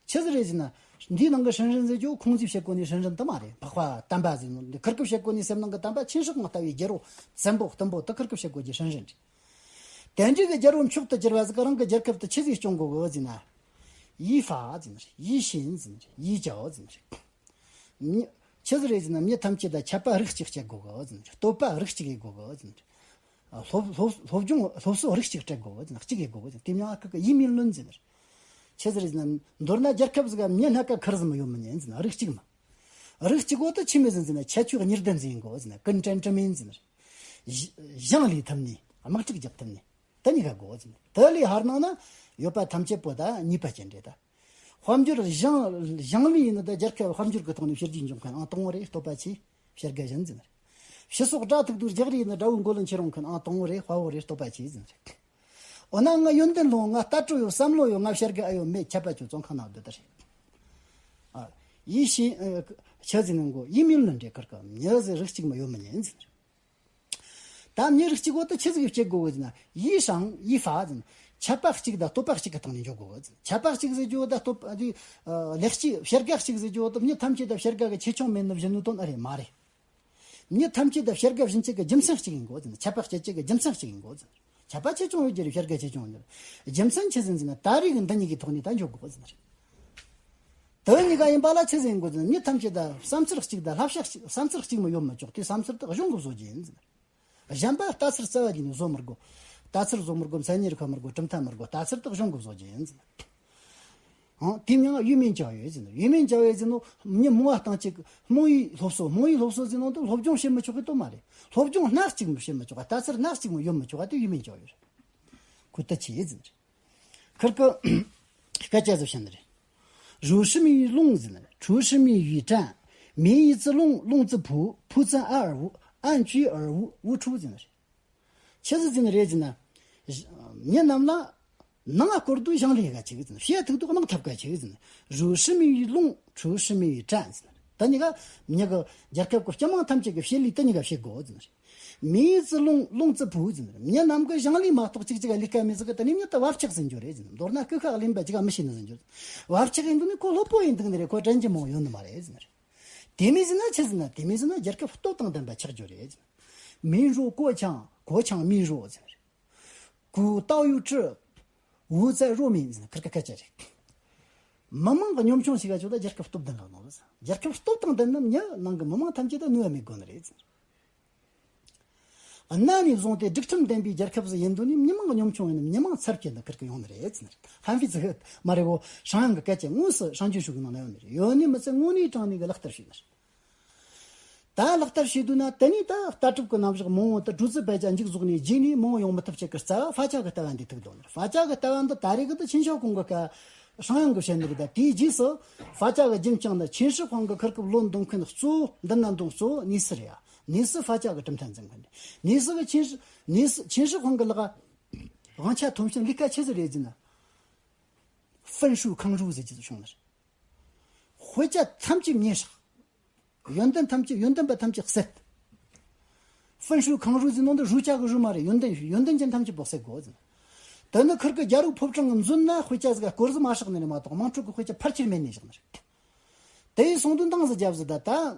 ཆི་ཟིག་རེད་ཟེར་ན། འདིའི་ནང་གི 圣人 ཟེར་རྒྱུ་ཁོང་ཚོས་བཤད་གོ་ནི་圣人དེ་མ་རེད། འཕགས་པ་དམ་པ་ཟེར་ནོ་འདི། ཁིར་གིས་བཤད་གོ་ནི་སེམས་ནང་གི་དམ་པ་ཆིན་ཧྲི་ཧོང་ལྟ་བུའི་རྒྱལ་པོ་བཙན་པོ་བརྟན་པོ་དེ་ཁིར་གིས་བཤད་གོ་རྒྱུ་圣人 རེད། དེ་འདྲའི་གི་རྒྱལ་པོ་མཆོག་ཏུ་གྱུར་པ་ཟིག་གིས་རང་གི་རྒྱལ་ཁབ་དེ་ཆི་ཟིག་སྐྱོང་དགོས་གི་ཟེར་ན། 依法 ཟེར་ནི་རེད། 依行 ཟེར་ནི་རེད། 依教 ཟེར་ནི་རེད། མི་ཆི་ཟིག་རེད་ཟེར་ན། མི་ཐམས་ཅད་ལ་ཆད་པ་རིགས་གཅིག་གཅོད་དགོས་གི་ཟེར་ནི་རེད། བསྟོད་པ་རིགས་གཅིག་ཡེད་དགོས་གི་ཟེར་ནི་རེད། སློབ་སློབ་སློབ་སྦྱོང་སློབ་གསོ་རིགས་གཅིག་སྤྲད་དགོས་གི་ཟེར་ནི། གཅིག་ཡེད་དགོས་གི་ཟེར་ནི། དེ་མྱང་ཨ་ཁུ་གི་ཡིན་མིན་ལོན་ཟེར་ནི་རེད། ཆི་ཟིག་རེད་ཟེར་ན། མདོར་ན་རྒྱལ་ཁབ་ཟིག་ག་མྱི་སྣ་ཁ་ཁེར་ཟིག་མི་ཡོད་མི་ཉན་ཟེར་ནི། རིགས་གཅིག་མ། རིགས་གཅིག་བོ་དེ་ཆི་མོ་ཟིག་ཟེར་ན། ཁྱད་ཆོས་གཉིས་ལྡན་ཟིག་ཡིན་དགོས་ཟེར་ནི། ཀུན་དྲན་དྲི་མེད་ཟེར་ནི་རེད། གཞུང་ལས་ཐུབ་ནི། དམག་འཁྲུག་རྒྱག་ཐུབ་ནི། དེ་གཉིས་ཀ་དགོས་ཟེར་ནི། དེ་ལས་ཕར་ནང་ན་ཡོད་པ་ཐམས་ཅད་པོ་ད་ཉེས་པ་ཅན་རེད་ད། དཔལ་འབྱོར་གཞུང་གཞུང་ལས་ཡིན་ནི་ད་རྒྱལ་ཁབ་དཔལ་འབྱོར་གི་ཐོག་ནས་འཕེལ་རྒྱས་འབྱུང་མཁན་ཨང་དང་པོ་རེད། བསྟོད་པ་ཆེ། བྱ་དགའ་བཞིན་ཟེར་ནི་རེད། སྤྱི་ཚོགས་དགྲ་ཐུག་དུས་རྒྱག་རེས་ནི་དགྲ་བོའི་མགོ་ལ་འཁྱེར་ཡོང་མཁན་ཨང་དང་པོ་རེད། དཔའ་བོ་རེད། བསྟོད་པ་ཆེ་ཟེར་ནི་རེད། འོ་ན་ང་ཡོན་ཏན་ལོང་། ང་ལྟ་སྤྲོ་ཡོད། བསམ་བློ་ཡོད། ང་བྱ་དགའ་ཨེ་ཡོད་མེད་ཁྱད་པར་ཆོད། བཙོན་ཁང་ནང་སྡོད་ད་རེད། ཨ། 依行 ཨ། ཆི་ཟེར་ནི་གོ 依命论 རེད། ཁིར་གི་མྱི་ཟེར་རིགས་གཅིག་མ་ཡོད་མི་ཉན་ཟེར་ནི་རེད། ད་མྱི་རིགས་གཅིག་བོ་དེ་ཆི་ཟིག་གིས་སྐྱོང་དགོས་གི་ཟེར་ན། 依行依法 ཟེར་ན། ཆད་པ་གཅིག་དང་བསྟོད་པ་གཅིག་གི་སྟེང་ནས་འཇོག་དགོས་གི་ཟེར། ཆད་པ་གཅིག་ཟེར་རྒྱུ་བོ་ད་བསྟོད་པ་དེ། ཨ། ལེགས་སྐྱེས་བྱ་དགའ་གཅིག་ཟེར་རྒྱུ་བོ་དེ་མྱི་ཐམས་ཅད་ད་བྱ་དགའ་གི་ཆེ་ཆུང་མེད་ནི་བཞིན་ནོ་དོན་ཨེ་རེད། མ་རེད། མྱི་ཐམས་ཅད་ད་བྱ་དགའ་བྱིན་ཆེད་ཀྱི་རྒྱུ་མཚན་གཅིག་ཡིན་དགོས་ཟེར། ཆད་པ་གཅོད་ཆེད་ཀྱི་རྒྱུ་མཚན་གཅིག་ཡིན་དགོས་ཟེར། ཁྱབ་པ་ཆེ་ཆུང་ཡོད་ཀྱི་རེད། བྱ་དགའ་ཆེ་ཆུང་ཡོད་ཀྱི་རེད། རྒྱུ་མཚན་ཆི་ཟིག་ཡིན་ཟེར་ན། ད་རེས་ཀྱི་འདི་གཉིས་ཀྱི་ཐོག་ནས་ད་འཇོག་དགོས་ཟེར་ནི་རེད། དེ་གཉིས་ཀ་ཡིན་པ་ལ་ཆི་ཟིག་ཡིན་དགོས་ཟེར་ན། མི་ཐམས་ཅད་ད་བསམ་ཚུལ་གཅིག་དང་བསླབ་བྱ་གཅིག། བསམ་ཚུལ་གཅིག་མིན་ཡོད་མི་ཆོག་དེ་བསམ་ཚུལ་དེ་གཞུང་གིས་བཟོ་རྒྱུ་ཡིན་ཟེར་ནི་རེད། གཞན་པ་ལྟ་ཚུལ་རྩ་བ་ཉིད་ནས་བཟོ་མི་དགོས། ལྟ་ཚུལ་བཟོ་མི་དགོས། མཚན་ཉིད་རིག་པ་མི་དགོས། གྲུབ་མཐའ་མི་དགོས། ལྟ་ཚུལ་དེ་གཞུང་གིས་བཟོ་རྒྱུ་ཡིན་ཟེར་ནི་རེད། ཨང་། དེ་མིང་ཡུས་མིན་ཅའོ་ཡོད་ཟེར་ནི། ཡུས་མིན་ཅའོ་ཡོད་ཟེར་ནོ། མི་མང་བ་སྟེང་གཅིག་རྨོངས་པའི་སློབ་གསོ། རྨོངས་པའི་སློབ་གསོ་ཟེར་ནོ་དེ་སློབ་སྦྱོང་བྱེད་མི་ཆོག་གི་དོན་མ་རེད། སློབ་སྦྱོང་སྣ་གཅིག་མི་བྱེད་མི་ཆོག་པ། ལྟ་ཚུལ་སྣ་གཅིག་མི་ཡོད་མི་ཆོག་པ་དེ་ཡུས་མིན་ཅའོ་ཡོད་རེད། ཁོ་ད་ཆི་ཡོད་ཟེར་ནི་རེད། ཁིར་ཀི་སྐད་ཆ་ཟིག་བཤད་ནི་རེད། 如是名于龙 ཟེར་ནི་རེད། 如是名于占། 名以自龙，龙自仆，仆自安而无，安居而无，无处 ཟེར་ནི་རེད། ཆི་ཟིག་ཟེར་ནི་རེད་ཟེར་ན། མི་རྣམས་ལ་ནང་སྐོར་དུ་ཞིང་ལས་ག་ཆི་གི་ཟེར་ན། ཕྱི་ཐུག་ཏུ་ནང་ཐབས་ག་ཆི་གི་ཟེར་ན། 如是名于龙， 如是名于占 ཟེར་ན། ད་གཉིས་ཀ་མི་གི་རྒྱལ་ཁབ་ཀྱི་སྤྱི་དམངས་ཐམས་ཅད་ཀྱི་ཕྱི་ལས་དེ་གཉིས་ཀ་བྱེད་དགོས་ཟེར་ན། 名以自龙， 龙自仆 ཟེར་ན། མི་རྣམས་ཀྱི་ཞིང་ལས་མ་གཏོགས་གཅིག་གཅིག་ལས་ཀ་མེད་ཟིག་གི་དེ་ནི་མྱི་དེ་བབ་ཆགས་ཟིན་རྒྱུ་རེད་ཟེར་ན། མདོར་ན་སྐུ་ཁ་གླེན་པ་གཅིག་ག་མི་ཤེས་ནི་ཟིན་རྒྱུ་རེད། བབ་ཆགས་ཡིན་དུས་ནི་ཁོ་སློབ་པོ་ཡིན་དུས་ནི་རེད། ཁོ་དྲན་རྒྱུ་མང་ཡོད་ནི་མ་རེད་ཟེར་ན་རེད། དེ་མིན་ཟེར་ན་ཆི་ཟེར་ན། དེ་མིན་ཟེར་ན་རྒྱལ་ཁབ་སྟོབས་དང་ལྡན་པ་ཆགས་རྒྱུ་རེད། 民弱国强，国强民弱 ཟེར། 古道有之，无在弱民 ཟེར་ན་ཁིར་ཀི་སྐད་ཆ་རེད། མི་མང་གི་ཉམ་ཆུང་ཞིག་ག་ཆོག་ད་རྒྱལ་ཁབ་སྟོབས་ལྡན་ལ་ནོར་ཟེར། རྒྱལ་ཁབ་སྟོབས་དང་ལྡན་ན་མྱི་ནང་གི་མི་མང་ཐམས་ཅད་ད་ནུས་པ་མེད་དགོས་ནི་རེད་ཟེར། གནའ་ནས་བཟུང་སྟེ་སྒྲིག་ཁྲིམས་ལྡན་པའི་རྒྱལ་ཁབ་ཟིག་ཡིན་དུས་ནི་མི་མང་གི་ཉམ་ཆུང་ཡིན་ན་མི་མང་ཚར་གྱི་ད་ཁིར་ཀི་ཡོང་ནི་རེད་ཟེར། ཧན་ཧྥི་ཙི་ཧི་མ་རེད་གོ། ཧྲང་ཡང་གི་སྐད་ཆ་དངོས་སུ་ཧྲང་ཅུན་ཧྲུའུ་གི་ནང་ན་ཡོད་ནི་རེད། ཡོད་ནི་མི་ཚད་དངོས་གནས་དྲང་གནས་གི་ལག་བསྟར་བྱས་ནི་རེད། ད་ལག་བསྟར་བྱེད་དུས་ན་དེ་ནས་ད་ལྟ་གྲུབ་ཀྱི་རྣམ་གཞག་མང་བོ་ད་ཀྲུའུ་ཙི་པད་ཅ་མཇུག་རྫོགས་ནས་རྗེས་ནས་མང་བོ་ཡོང་མི་ཐུབ་ཅེས་ཀྱི་རྩ་བ་ཧྥ་ཅ་གི་ལྟ་བ་འདི་ཐུག་འདུག་ནི་རེད། ཧྥ་ཅ་གི་ལྟ་བ་འདི་ད་རེས་ཀྱི་ད་ཆིན་ཞའོ་ཀུང་གི་སྐད་ཧྲང་ཡང་གི་བཤད་ནི་རེད། ད་དེའི་རྗེས་སུ་ཧྥ་ཅ་གི་རྒྱུན་བསྐྱངས་ནས་ཆིན་ཧྲི་ཧོང་གི་ཁིར་ཀི་བློ་འདོན་མཁན་གཙོ་བོ་འདི་ན་འདོན་གཙོ་བོ་ནི་སི་རེད་ཡ། ནི་སི་ཧྥ་ཅ་གི་གྲུབ་མཐའ་འཛིན་མཁན་རེད། ནི་སི་གི་ཆིན་ཧྲི་ནི་སི་ཆིན་ཧྲི་ཧོང་གི་ལག་དབང་ཆ་ཐོན་ཕྱིན་ལས་ཀ་ཆི་ཟིག་རེད་ཟེར་ན། 焚书坑儒 ཟེར་གྱི་བྱུང་ནི་རེད། དཔེ་ཆ་ཐམས་ཅད་མེ་སྲེག་ཡོན་ཏན་ཐམས་ཅད་ཡོན་ཏན་པ་ཐམས་ཅད་བསད། 焚书坑儒 ཟེར་ནོ་འདི་儒་家གི་儒་མ་རེད། ཡོན་ཏན་ཡོན་ཏན་ཅན་ཐམས་ཅད་པོ་བསད་དགོས་ཟེར། དེ་ནི་ཁིར་གི་རྒྱལ་པོ་ཕོ་བྲང་གི་མཛོད་ན་དཔེ་ཆ་ཟིག་སྐོར་ཟིག་མ་སྲེག་ནི་རེད་མ་གཏོགས་དམངས་ཁྲོད་ཀྱི་དཔེ་ཆ་ཕལ་ཆེར་མེད་ནས་བཞག་ནི་རེད། དེ་ཡི་སོང་དུས་འདང་ཟིག་བརྒྱབ་ཟིག་ད་ད་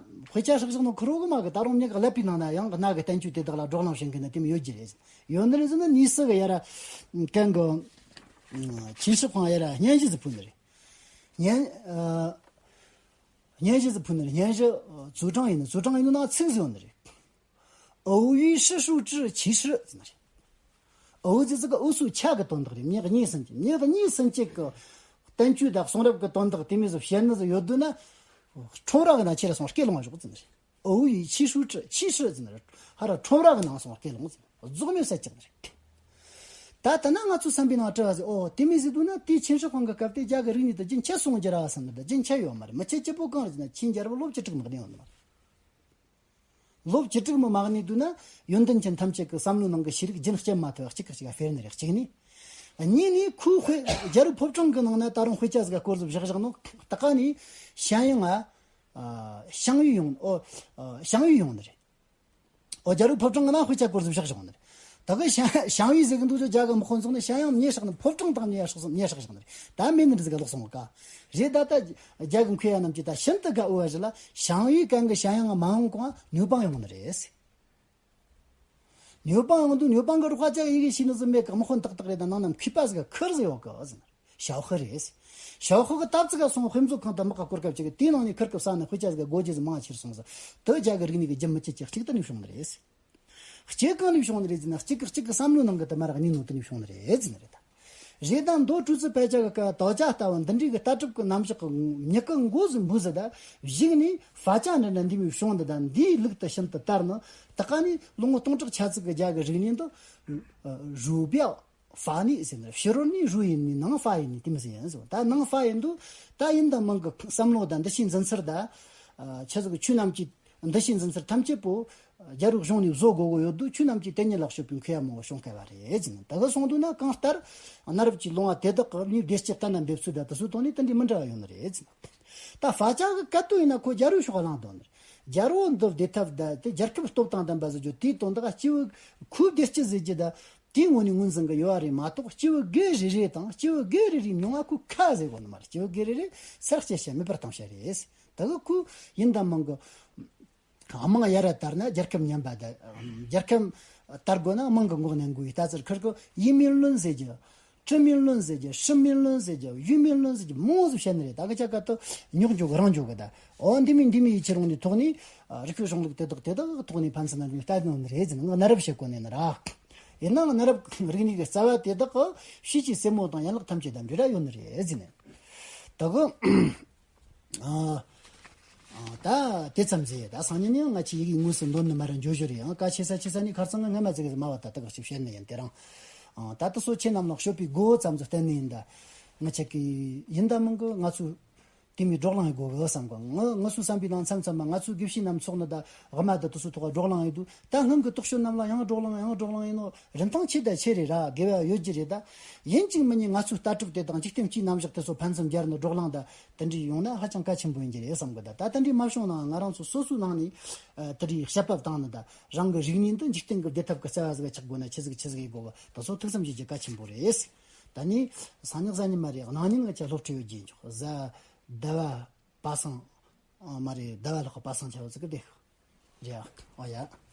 དཔེ་ཆ་སྲེག་བཞག་ནོ་ཁེར་རོ་གི་མ་གི། ད་རུང་མྱི་གི་ཀླད་པའི་ནང་ན་ཡང་གནའ་གི་བསྟན་བཅོས་དེ་དག་ལ་བགྲོ་གླེང་བྱེད་མཁན་ནི་དེ་མོ་ཡོད་ཀྱི་རེད་ཟེར། ཡོད་ནི་རེད་ཟེར་ན་ནི་སི་གི་ཡ་ར་གན་གི་ཆིན་ཧྲི་ཧོང་ཡ་ར་སྙན་ཞུ་ཟིག་ཕུལ་ནི་རེད། སྙན་ཨ། སྙན་ཞུ་ཟིག་ཕུལ་ནི་རེད། སྙན་ཞུ་ཨ་ཛུའུ་ཀྲང་ཡིན་ནི། ཛུའུ་ཀྲང་ཡིན་ནི་ནང་ཚིག་ཟིག་ཡོད་ནི་རེད། 偶遇世书之其实 ཟེར་ནི་རེད། 偶 ཟེར་ཟིག་གི་འུ་སུ་ཆ་གི་དོན་དག་རེད། མྱི་གཉིས་སུན་གཅིག་མྱི་གཉིས་སུན་གཅིག་གི་བསྟན་བཅོས་དང་གསུང་རབ་ཀྱི་དོན་དག་དེ་མོ་ཟིག་བཤད་ནི་ཟིག་ཡོད་དུས་ན། ཁྲོམ་ར་གི་ནང་ཁྱེར་སོང་སྐད་ལོང་བ་ཞོག་ཟེར་ནི་རེད། 偶遇其书之其实 ཟེར་ནི་རེད། ཧ་ར་ཁྲོམ་ར་གི་ནང་སོང་སྐད་ལོང་ཟེར་ནི་རྫོགས་མེད་ཟེར་ཀྱག་ནི་རེད། ད་ལྟ་ན་ང་ཚོ་བསམ་པའི་ནང་དྲི་བ་ཟིག་ཨོ་དེ་མོ་ཟིག་འདུག་ན། དེའི་ཆིན་ཧྲི་ཧོང་གི་སྐབས་དེ་རྒྱ་གི་རིག་གནས་དེ་རྒྱུན་ཆད་སོང་རྒྱུ་ར་བསམ་ནི་རེད། རྒྱུན་ཆད་ཡོད་མ་རེད། མི་ཆད་སྐྱིད་པོ་གང་རེད་ཟེར་ན། ཆིན་རྒྱལ་པོ་ལོ་བཅུ་དྲུག་མ་གཏོགས་ཡོང་ནི་མ་རེད། ལོ་བཅུ་དྲུག་མི་མ་གནས་དུས་ན་ཡོན་ཏན་ཅན་ཐམས་ཅད་ཀྱི་བསམ་བློའི་ནང་གི་ཤེས་རིག་རྒྱུན་སྐྱེལ་མ་ཐུབ་པ་གཅིག་གི་གཅིག་ག་འཕེལ་ནི་རེད། གཅིག་ནི། གཉིས་ནི་ཁོའི་དཔེ་རྒྱལ་པོ་ཕོ་བྲང་གི་ནང་ན་ད་རུང་དཔེ་ཆ་ཟིག་སྐོར་ཟིག་བཞག་བཞག་ནོ། ད་ག་ནི་ཞན་ཡང་ང་ཞང་ཡུས་ཡོང་ཨོ་ཞང་ཡུས་ཡོང་ནི་རེད། ཨོ་རྒྱལ་པོ་ཕོ་བྲང་གི་ནང་དཔེ་ཆ་སྐོར་ཟིག་བཞག་བཞག་ནི་རེད། ད་གི་ཞང་ཞང་ཡུས་ཟེར་གི་འདུག་ཅོ། རྒྱ་གི་དམག་དཔོན་ཚོགས་ནས་ཞང་ཡང་མྱེ་སྲེག་ནི། ཕོ་བྲང་དང་མྱེ་སྲེག་མྱེ་སྲེག་བཞག་ནི་རེད། ད་མེད་ནི་རེད་ཟིག་ག་ལོག་སོང་བ་ཀ་རེད། ད་ལྟ་རྒྱ་གི་མཁས་པ་རྣམས་ཀྱིས་ད་ཤིན་ཏུ་དགའ་འོས་པ་ཞིག་ལ་ཞང་ཡུས་གན་གི་ཞང་ཡང་མ་འོང་གོང་ནུས་པ་ཡོང་ནི་རེད། ནུས་པ་ཡོང་དུས་ནུས་པ་གི་རོགས་པ་ཅག་ཡི་གེ་ཤེས་ནི་ཟིག་མེད་གི། དམག་དཔོན་ཏག་ཏག་རེད། ད་ནང་ན་མཁས་པ་ཟིག་ཁུར་ཟིག་ཡོད་གི་ཟེར། ཞའོ་ཧུ་རེད། ཞའོ་ཧུ་གི་ད་ཙི་ག་སོང་དཔེ་མཛོད་ཁང་དུ་དམག་གི་གོ་སྐབས་ཅིག་གི་དེའི་ནང་ནས་ཁུར་གི་ས་ནས་དཔེ་ཆ་ཟིག་ག་སྒོ་རྒྱུ་ཟིག་མང་ཆེར་སོང་ཟིག་དེ་རྒྱ་གི་རིག་གནས་གི་རྒྱུན་མི་ཆད་ཅིག་གཅིག་ཏུ་ནས་བྱུང་ནི་རེད། གཅིག་གི་གཅིག་གི་བསམ་བློའི་ནང་གི་དུ་མ་རག་ནི་ནོ་དུ་ནས་བྱུང་ནི་རེད་ཟེར་ནི་རེད་ད། རེད་ད། མདོ་ཀྲུའུ་ཙི་པད་ཅ་གི་སྐབས་དོ་ཅག་ལྟ་བུ་འདི་འདྲའི་གི་ལྟ་གྲུབ་ཀྱི་རྣམ་གཞག་གི་མྱུ་གུ་འགོ་ཟིག་འབུས་ཟིག་ད་གཞུག་ནས་ཧྥ་ཅ་འདྲ་འདྲ་འདི་མོའི་བྱུང་འདི་ད་འདིའི་ལུགས་དུ་ཤིན་ཏུ་དར་ནི། ད་ག་ནི་ལོ་ངོ་སྟོང་ཕྲག་ཕྱེད་ཙིག་གི་རྒྱ་གི་རིག་གནས་འདི་རུས་པ་ཧྥ་ནི་ཟེར་ནི། ཕྱི་རོལ་ནི་རུས་ཡིན་ནི་ནང་ཧྥ་ཡིན་ནི་དེ་མོ་ཟིག་ཡིན་ཟེར། ད་ནང་ཧྥ་ཡིན་དུས་ད་ཡིན་ད་མང་གི་བསམ་བློ་ད་འདི་ཤེས་འཛིན་ཚུལ་ད་ཆི་ཟིག་ཆོས་རྣམས་ཀྱི་འདི་ཤེས་འཛིན་ཚུལ་ཐམས་ཅད་པོ་རྒྱལ་པོའི་གཞུང་ནས་བཟོ་དགོས་གོ་ཡོད་དུས། ཆོས་རྣམས་ཀྱི་དེ་ཉིད་ལ་སྤྱོད་པའི་མཁས་པ་མང་པོ་བྱུང་སྐལ་བ་རེད་ཟེར། ད་གི་སོང་དུས་ན་གང་ལྟར་གནའ་རབས་ཀྱི་ལུང་བ་དེ་དག་གི་ནི་བདེ་སྐྱིད་གཏན་ལ་འབེབས་ཚུལ་དང་དེ་ཚོའི་ཐོག་ནས་དེ་འདྲའི་མི་འདྲ་བ་ཡོད་ནི་རེད་ཟེར། ད་ཧྥ་ཅ་གི་སྐད་དོད་ཡིན་ན་ཁོ་རྒྱལ་པོའི་ཕྱོགས་ལངས་དོ་ནི་རེད། རྒྱལ་པོ་འདི་བདེ་ཐབས་ད་དེ་རྒྱལ་ཁབ་སྟོབས་དང་ལྡན་པ་ཟེར་རྒྱུ་དེའི་དོན་དག་སྐྱེས་བུ་ཁོའི་བདེ་སྐྱིད་ཟེར་རྒྱུ་ད་དེའི་ངོས་ནས་ངོས་འཛིན་གི་ཡོད་རེད་མ་གཏོགས། སྐྱེས་བུ་སྒེར་རེ་རེ་དང་སྐྱེས་བུ་སྒེར་རེ་རེའི་མྱོང་བ་ཁོས་ཁ་ཟེར་གོ་ནི་མ་རེད། སྐྱེས་བུ་སྒེར་རེ་རེ་སེར་སྐྱ་བྱས་མེད་པར་བཏང་བྱས་རེད། ད་གི་ཁོ་ཡིན་དང་མང་གི་དམངས་ཡར་དར་ན་རྒྱལ་ཁབ་ཉམས་པ་དང་། རྒྱལ་ཁབ་ དར་དགོས་ན་དམངས་ཀྱི་མགོ་ནས་འགོ་ཡི་ལྟ་ཚུལ་ཁིར་གི་ཡིན་མིན་ལོན་ཟེར་རྒྱུ། ཁྲི་མིན་ལོན་ཟེར་རྒྱུ། ཧྲི་མིན་ལོན་ཟེར་རྒྱུ། ཡུ་མིན་ལོན་ཟེར་རྒྱུ་མང་ཟིག་བཤད་ནི་རེད། ད་གི་ཆ་ག་ཏི་ཉོག་འཇོག་རང་འཇོག་གི་ད། འོ་འདི་མིན་འདི་མིན་ཡི་ཆི་རུང་ནི་ཐོག་ནི་རིག་པའི་གཞུང་ལུགས་དེ་དག་དེ་དག་ཐོག་ནི་ཕན་ཚུན་ན་ལྟ་ནོ་ནི་རེད་ཟེར་ནི། ང་གནའ་རབས་བཤད་གོ་ནི་ནི་ར། ཡིན་ནའང་གནའ་རབས་རིག་གནས་ཀྱི་རྩ་བ་དེ་དག་གི་ཤེས་བྱའི་སེན་མོ་དང་ཡན་ལག་ཐམས་ཅད་དང་འབྲེལ་བ་ཡོད་ནི་རེད་ཟེར་ནི། ད་གི་ཨ། ཨ། ད་དེ་ཙམ་ཟེར། ད་སང་ཉིན་ནི་ང་ཆི་ཡི་གེ་དངོས་སུ་འདོན་ནི་མ་ར་འཇོ་ཞོར་ཡང་། ཀ་ཆེ་ས་ཆེ་ས་ནི་ཁར་སང་ང་སྔ་མ་ཟིག་གི་མ་བ་ད་ད་ག་ཞིག་བཤད་ནི་ཡིན། དེ་རང་ཨ། ད་ད་སོ་ཆེ་རྣམས་ལ་ཤོད་པའི་སྒོ་ཙམ་ཟིག་བསྟན་ནི་ཡིན། ད་ང་ཆ་གི་ཡིན་ད་མིན་གི་ང་ཚོ་དེ་མི་བགྲོ་གླེང་ཡི་སྒོ་གི་བསམ་གི། ང་ང་ཚོའི་བསམ་པའི་ནང་མཚམས་མཚམས་མ་ང་ཚོའི་དགེ་བཤེས་རྣམས་ཚོགས་ནི་ད་དབུ་མ་ད་དུ་སུ་ཐོག་བགྲོ་གླེང་ཡི་འདུག། ད་སྔོན་གི་རྟོགས་བརྗོད་རྣམས་ལ་ཡང་བགྲོ་གླེང་ཡང་བགྲོ་གླེང་ཡིན་ནོ། རིན་ཐང་ཆེ་ད་ཆེ་རེད་ར། དགེ་བ་ཡོད་ཀྱི་རེད། ད་ཡིན་གཅིག་མིན་གཉིས་ང་ཚོའི་ལྟ་གྲུབ་དེ་དང་འཇིག་རྟེན་སྤྱིའི་རྣམ་གཞག་དེ་ཚོ་ཕན་ཚུན་སྦྱར་ནས་བགྲོ་གླེང་ད་དེ་འདྲའི་ཡོང་ན་ཧ་ཅང་གལ་ཆེན་པོ་ཡིན་གྱི་རེད་བསམ་གི། ད་ད་དེ་འདྲའི་མ་བྱུང་ནའང་ང་རང་ཚོ་སོ་སོའི་ནང་ནས་ཨ། དེ་འདྲའི་བཤད་པ་བཏང་ནི་ད་རང་གི་རིག་གནས་འདི་འཇིག་རྟེན་གྱི་བདེ་ཐབས་ཀྱི་རྩ་བ་ཟིག་ཆགས་དགོས་ན་ཆི་ཟིག་ཆི་ཟིག་ཡི་དགོས་གི། ད་ཚོ་ཐུགས་བསམ་བཞེས་རྒྱུ་གལ་ཆེན་པོ་རེད། ད་ནི་སང་ཉིན་གཟའ་ཉི་མ་རེད། གནངས་ཉིན་ང་ཆ་སློབ་ཁྲིད་ཡོད་རྒྱུ་འཇོག། གཟའ་ཟླ་བ་པ་སངས། ཨ། མ་རེད། ཟླ་བ་ལྷག་པ་སངས་ཆ་བ་ཟིག་གི་བསྡད་ཤག་རེད། ཨ་ཡ།